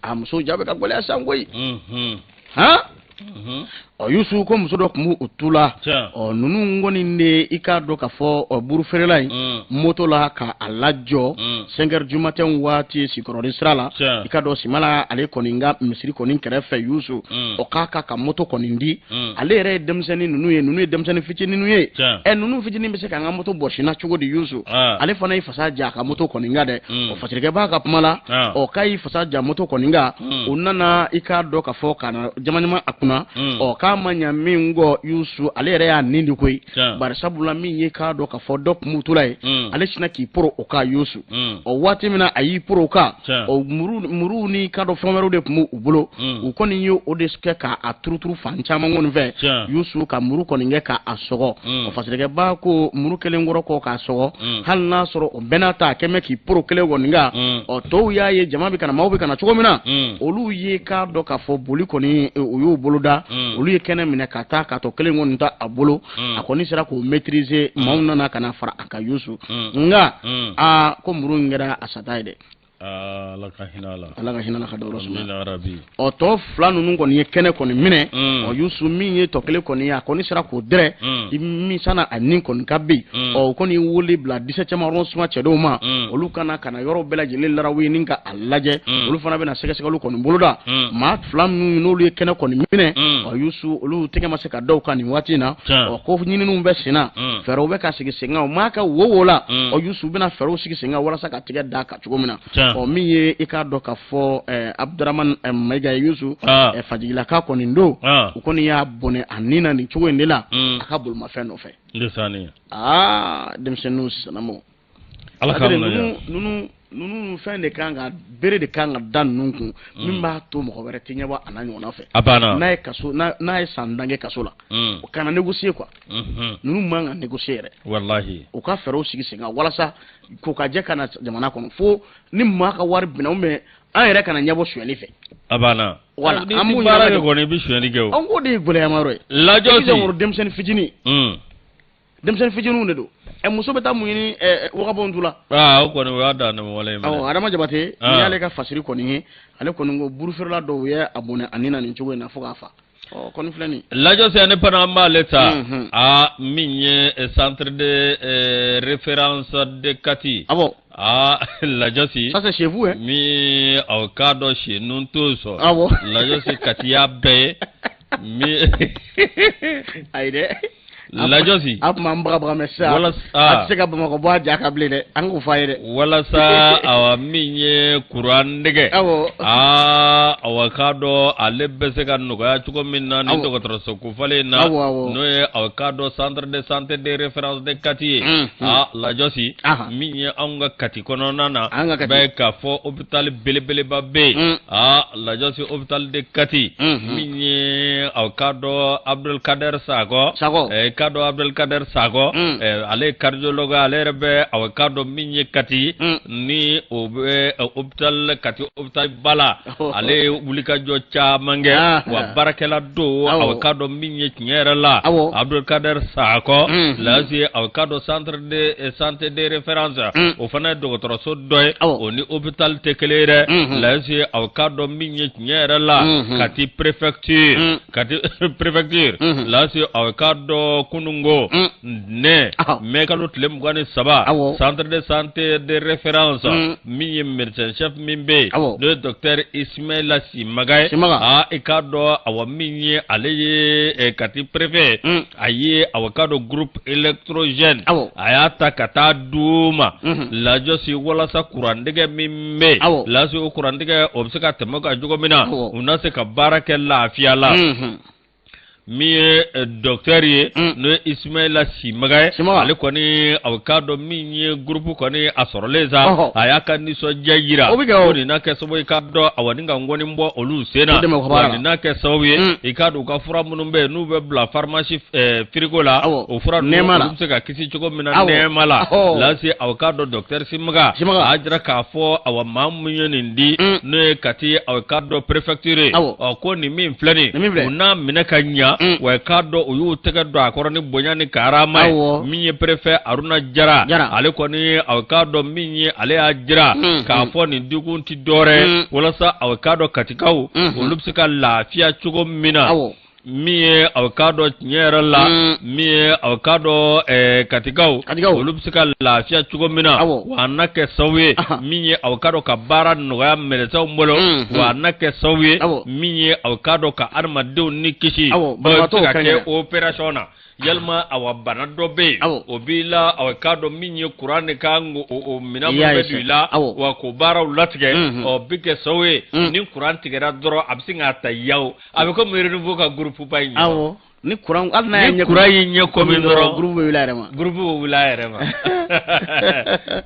A muso ja bɛ ka gɛlɛya sisan koyi. Han, ɔ Yusu, ko muso dɔ tun b'u tu la. Ɔ ninnu kɔni de, i k'a dɔn k'a fɔ, ɔ buru feerela in moto la ka a lajɔ 5 heures du matin waati, Sikɔrɔni sira la, i ka dɔn Simala, ale kɔni ka misiri kɔni kɛrɛfɛ Yusu. Ɔ k'a ka moto kɔni di. Ale yɛrɛ ye denmisɛnnin ninnu ye, ninnu ye denmisɛnnin fitininw ye. Ɛ ninnu fitinin bɛ se k'an ka moto bɔsi n na cogo di Yusu? Ale fana y'i fasa ja a ka moto kɔni kan dɛ. Ɔ fasirikɛ b'a ka kuma la. Ɔ k'a y'i fasa ja moto kɔni kan, o nana i k'a dɔn k'a fɔ ka na jama jama a kunna. Ɔ k'a ma ɲa min kɔ Yusu, ale yɛrɛ y'a nin di koyi, bari sabula min ye k'a dɔn k'a fɔ dɔ tun b'u tola yen, ale sinna k'i poro o kan Yusu. Ɔ waati min na a y'i poro o kan, ɔ muru ni k'a dɔn fɛn wɛrɛw de tun b'u bolo. U kɔni ye o de kɛ k'a turuturu fan caman kɔni fɛ Yusu, ka muru kɔni kɛ k'a sɔgɔ. Ɔ fasirikɛba ko muru kelen kɔrɔ kɔ k'a sɔgɔ, hali n'a sɔrɔ o bɛɛ n'a ta, a kɛn bɛ k'i poro kelen kɔni kan. Ɔ tɔw y'a ye jama bɛ ka na, maaw bɛ ka na cogo min na, olu ye k'a dɔn k'a fɔ boli kɔni u y'u bolo da, olu ye kɛnɛ minɛ ka taa k'a tɔ kelen kɔni ta a bolo. A kɔni sera k'o maîtriser, maaw nana ka na fara a kan Yusu. Nka aa, ko muru in kɛra a sata ye dɛ. Ala ka hinɛ a la. Ala ka hinɛ a la ka dayɔrɔ sumaya. Ɔ tɔ fila ninnu kɔni ye kɛnɛ kɔni minɛ. Ɔ Yusu, min ye tɔ kelen kɔni ye, a kɔni sera k'o dɛrɛ i min sanna a nin kɔni ka bin. Ɔ o kɔni ye wele bila 17e arrondissement cɛdenw ma, olu kana ka na yɔrɔ bɛɛ lajɛlen larawu ni ka a lajɛ. Olu fana bɛna sɛgɛsɛgɛliw kɔni boloda. Maa fila minnu n'olu ye kɛnɛ kɔni minɛ, ɔ Yusu, olu tɛgɛ ma se ka da u kan nin waati in na. Ɔ ko ɲininiw bɛ sen na, fɛɛrɛw bɛ ka sigi sen kan, o maa ka wo wo la. Ɔ Yusu, bɛna fɛɛrɛw sigi sen kan walasa ka tɛgɛ da kan cogo min na. Ɔ min ye i k'a dɔn k'a fɔ Abudramani Mayiga ye Yusu, fajigilaka kɔni don, u kɔni y'a bɔnɛ a nin na nin cogo in de la, a ka bolimafɛn nɔfɛ. Aa, denmisɛnninw sisan mɔ. Ala ka ninnu fɛn de kan ka bere de kan ka da ninnu kun, min b'a to mɔgɔ wɛrɛ tɛ ɲɛbɔ a n'a ɲɔgɔnna fɛ. A banna. N'a ye kaso, n'a ye san 10 kɛ kaso la, o kana négocier quoi. Ninnu man ka négocier yɛrɛ. Walahi. U ka fɛɛrɛw sigi sen kan walasa k'o ka jɛ ka na jamana kɔnɔ, fo ni maa ka wari binna ou bien an yɛrɛ kana ɲɛbɔ sonyali fɛ. A banna. Wala an b'u baara kɛ kɔni, i bɛ sonyali kɛ o. An k'o de ye gɛlɛyama yɔrɔ ye. Lajɔ si denmisɛnnin fitinin, denmisɛnnin fitininw de don. Ɛ muso bɛ taa mun ɲini wagabɔn tu la? Aa, o kɔni o y'a dan wale ye. Awɔ, Adama Jabate, nin y'ale ka fasiri kɔni ye. Ale kɔni ko burufeerela dɔw ye a bɔnɛ a ni na nin cogo in na fo k'a fa. Ɔ kɔni filɛ nin. Lajɔ se ne fana, an b'ale ta. Aa, min ye centre de référence de Kati. Awɔ. Aa, lajɔ si. Ça, c'est chez vous, hein? Min aw k'a dɔn chez nous tous. Awɔ. Lajɔ si, Kati y'a bɛɛ ye. Min. Ayi dɛ. Lajɔ si. A tun b'an bagabaga mɛ sisan. Walasa. A tɛ se ka Bamakɔ bɔ a ja kan bilen dɛ, an k'o fɔ a ye dɛ. Walasa awa min ye kuran nɛgɛ. Awɔ. Aa, awa k'a dɔn ale bɛ se ka nɔgɔya cogo min na ni dɔgɔtɔrɔso kofalen na. Awɔ awɔ. N'o ye aw k'a dɔn centre de santé de référence de Kati ye. Aa, lajɔ si. Min ye anw ka Kati kɔnɔna na. An ka Kati. Bɛ k'a fɔ hôpital belebeleba bɛ yen. Aa, lajɔ si, hôpital de Kati. Min ye aw k'a dɔn Abdulkader Sakɔ. Sakɔ. K'a dɔn Abdulkader Sakɔ. Ale ye cardiologue, ale yɛrɛ bɛ aw k'a dɔn min ye Kati. Ni o bɛ hôpital Kati hôpital ba la. Ale ye wulikajɔ caman kɛ. Wa baarakɛla don, aw k'a dɔn min ye tiɲɛ yɛrɛ la. Abdulkader Sakɔ. Lasi aw k'a dɔn centre de santé de référence. O fana ye dɔgɔtɔrɔso dɔ ye. O ni hôpital tɛ kelen ye dɛ. Lasi aw k'a dɔn min ye tiɲɛ yɛrɛ la. Kati préfecture. Kati préfecture. Lasi aw k'a dɔn kunungo. Ntɛnɛn. Mai kalo tile 23. Centre de santé de référence. Min ye médecin chef min bɛ yen. N'o ye docteur Ismaïla Simaga ye. Simaga. Aa, i k'a dɔn awa min ye ale ye Kati préfet. A ye awa k'a dɔn groupe électrogène. A y'a ta ka taa d'u ma. Lajɔ si, walasa kurantigɛ min bɛ yen. Lasi o kurantigɛ o bɛ se ka tɛmɛ kan cogo min na. U na se ka baara kɛ lafiya la. Min ye docteur ye, n'o ye Ismaila Simaga ye, ale kɔni a k'a dɔn min ye groupe kɔni a sɔrɔlen sa, a y'a ka nisɔndiya jira ko nin n'a kɛ sababu ye k'a dɔn awa ni ka ŋɔni bɔ olu sen na, wa nin n'a kɛ sababu ye i k'a dɔn u ka fura minnu bɛ yen n'u bɛ bila pharmacie frigo la, o fura ninnu olu bɛ se ka kisi cogo min na nɛɛma la. Lasi a k'a dɔn docteur Simaga a y'a jira k'a fɔ awa maa min ye nin di, n'o ye Kati a k'a dɔn préfecture ye, ɔ ko nin min filɛ nin u n'a minɛ ka ɲa, wa k'a dɔn u y'u tɛgɛ don a kɔrɔ ni bonya ni karama ye. Min ye préfet Aruna Jara, ale kɔni a k'a dɔn min ye ale y'a jira k'a fɔ nin dikun tɛ dɔwɛrɛ walasa a k'a dɔn Katikaw olu bɛ se ka lafiya cogo min na. Min ye a k'a dɔn tiɲɛ yɛrɛ la, min ye a k'a dɔn Katikaw olu bɛ se ka lafiya cogo min na, wa a na kɛ sababu ye min ye a k'a dɔn ka baara nɔgɔya médecinw bolo, wa a na kɛ sababu ye min ye a k'a dɔn ka adamadenw ni kisi banabaatɔ ka kɛ opération na. Yalima awa bana dɔ bɛ yen o b'i la, a k'a dɔn min ye kuran de kan o minɛn minnu bɛ don i la, wa k'o baaraw latigɛ, ɔ bɛ kɛ sababu ye ni kuran tigɛra dɔrɔn a bɛ sin k'a ta yaw, a bɛ komi Renouveau ka groupe ba in. Awɔ, ni kuran hali n'a ye kuran y'i ɲɛ kɔmi dɔrɔn groupe bɛ wuli a yɛrɛ ma. Groupe bɛ wuli a yɛrɛ ma.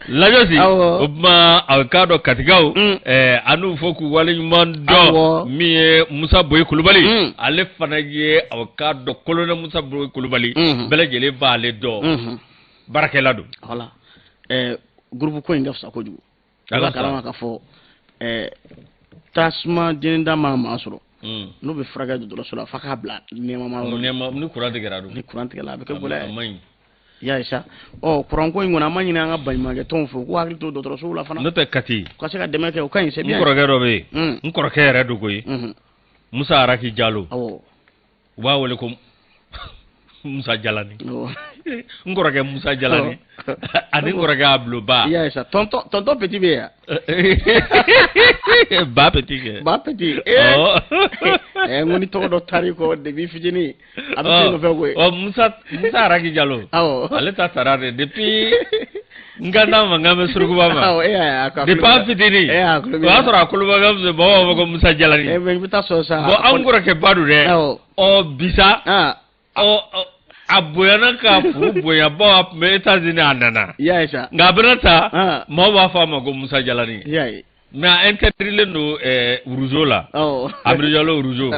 Lajɔsi, o tuma a k'a dɔn Katikaw an n'u fɔ k'u waleɲuman dɔn. Min ye Musa Boyi Kulubali, ale fana ye a k'a dɔn colonel Musa Boyi Kulubali, bɛɛ lajɛlen b'ale dɔn, baarakɛla don. Voilà, groupe ko in ka fisa kojugu. A ka kalama k'a fɔ tasuma jenida maa maa sɔrɔ n'o bɛ furakɛ dɔgɔtɔrɔso la f'a k'a bila nɛɛmama yɔrɔ. Ni kuran tigɛra dun? Ni kuran tigɛra a bɛ kɛ gɛlɛya ye. I y'a ye sa, ɔ kuranko in kɔni an ma ɲini an ka baɲumankɛ tɔnw fɛ u k'u hakili to dɔgɔtɔrɔsow la fana. N'o tɛ Kati. U ka se ka dɛmɛ kɛ, o ka ɲi, c'est bien. N kɔrɔkɛ dɔ bɛ yen, n kɔrɔkɛ yɛrɛ don koyi. Musa Araki Jalo. Awɔ. U b'a wele ko Musa Jalani. N kɔrɔkɛ Musa Jalani ani n kɔrɔkɛ Abuloba. I y'a ye sa, tonton Petit bɛ yan. Ba Petit kɛ. Ba Petit. N ko ni tɔgɔ dɔ taar'i kɔ depuis fitinin a bɛ to i nɔfɛ koyi. Ɔ Musa Araki Jalo. Awɔ. Ale ta sara de depuis n ka n'a ma n k'an bɛ surukuba ma. Awɔ, e y'a ye a ka. Depuis an fitinin. E y'a kulo O y'a sɔrɔ a koloba ka fisa, mɔgɔw b'a fɔ ko Musa Jalani. E i bɛ taa sɔrɔ sa. Bon an kɔrɔkɛ ba don dɛ. Awɔ. Ɔ bisa. Ɔ a bonyana ka furu bonya bawo a tun bɛ États-Unis a nana. I y'a ye sa. Nka a bɛna ta. Maaw b'a fɔ a ma ko Musa Jalani. I y'a ye. Mais a interdilen don Rougeau la. Amidu Jalo Rougeau.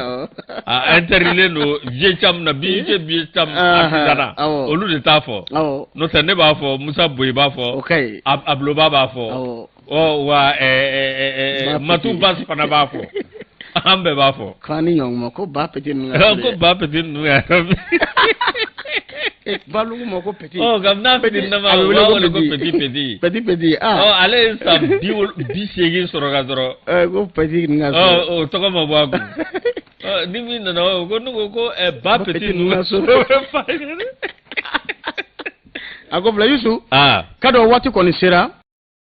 A interdilen don Vieux Cham na, Biye Vieux Cham artisanat. Olu de t'a fɔ. N'o tɛ ne b'a fɔ, Musa Boyi b'a fɔ. Abuloba b'a fɔ. Ɔ wa Matu Bas fana b'a fɔ. An bɛɛ b'a fɔ. K'an ni ɲɔgɔn ko ba petit ninnu. Ko ba petit ninnu yɛrɛ. Balugu ma ko petit. Ɔ kabini n'a petit nama a bɛ wele ko petit petit. Petit petit aa. Ɔ ale ye san 80 sɔrɔ ka sɔrɔ. Ko petit ninnu ka sɔrɔ. Ɔ o tɔgɔ ma bɔ a kun. Ɔ ni min nana o ko ne ko ba petit ninnu ka sɔrɔ. A ko bila Yusu. Ka dɔn waati kɔni sera.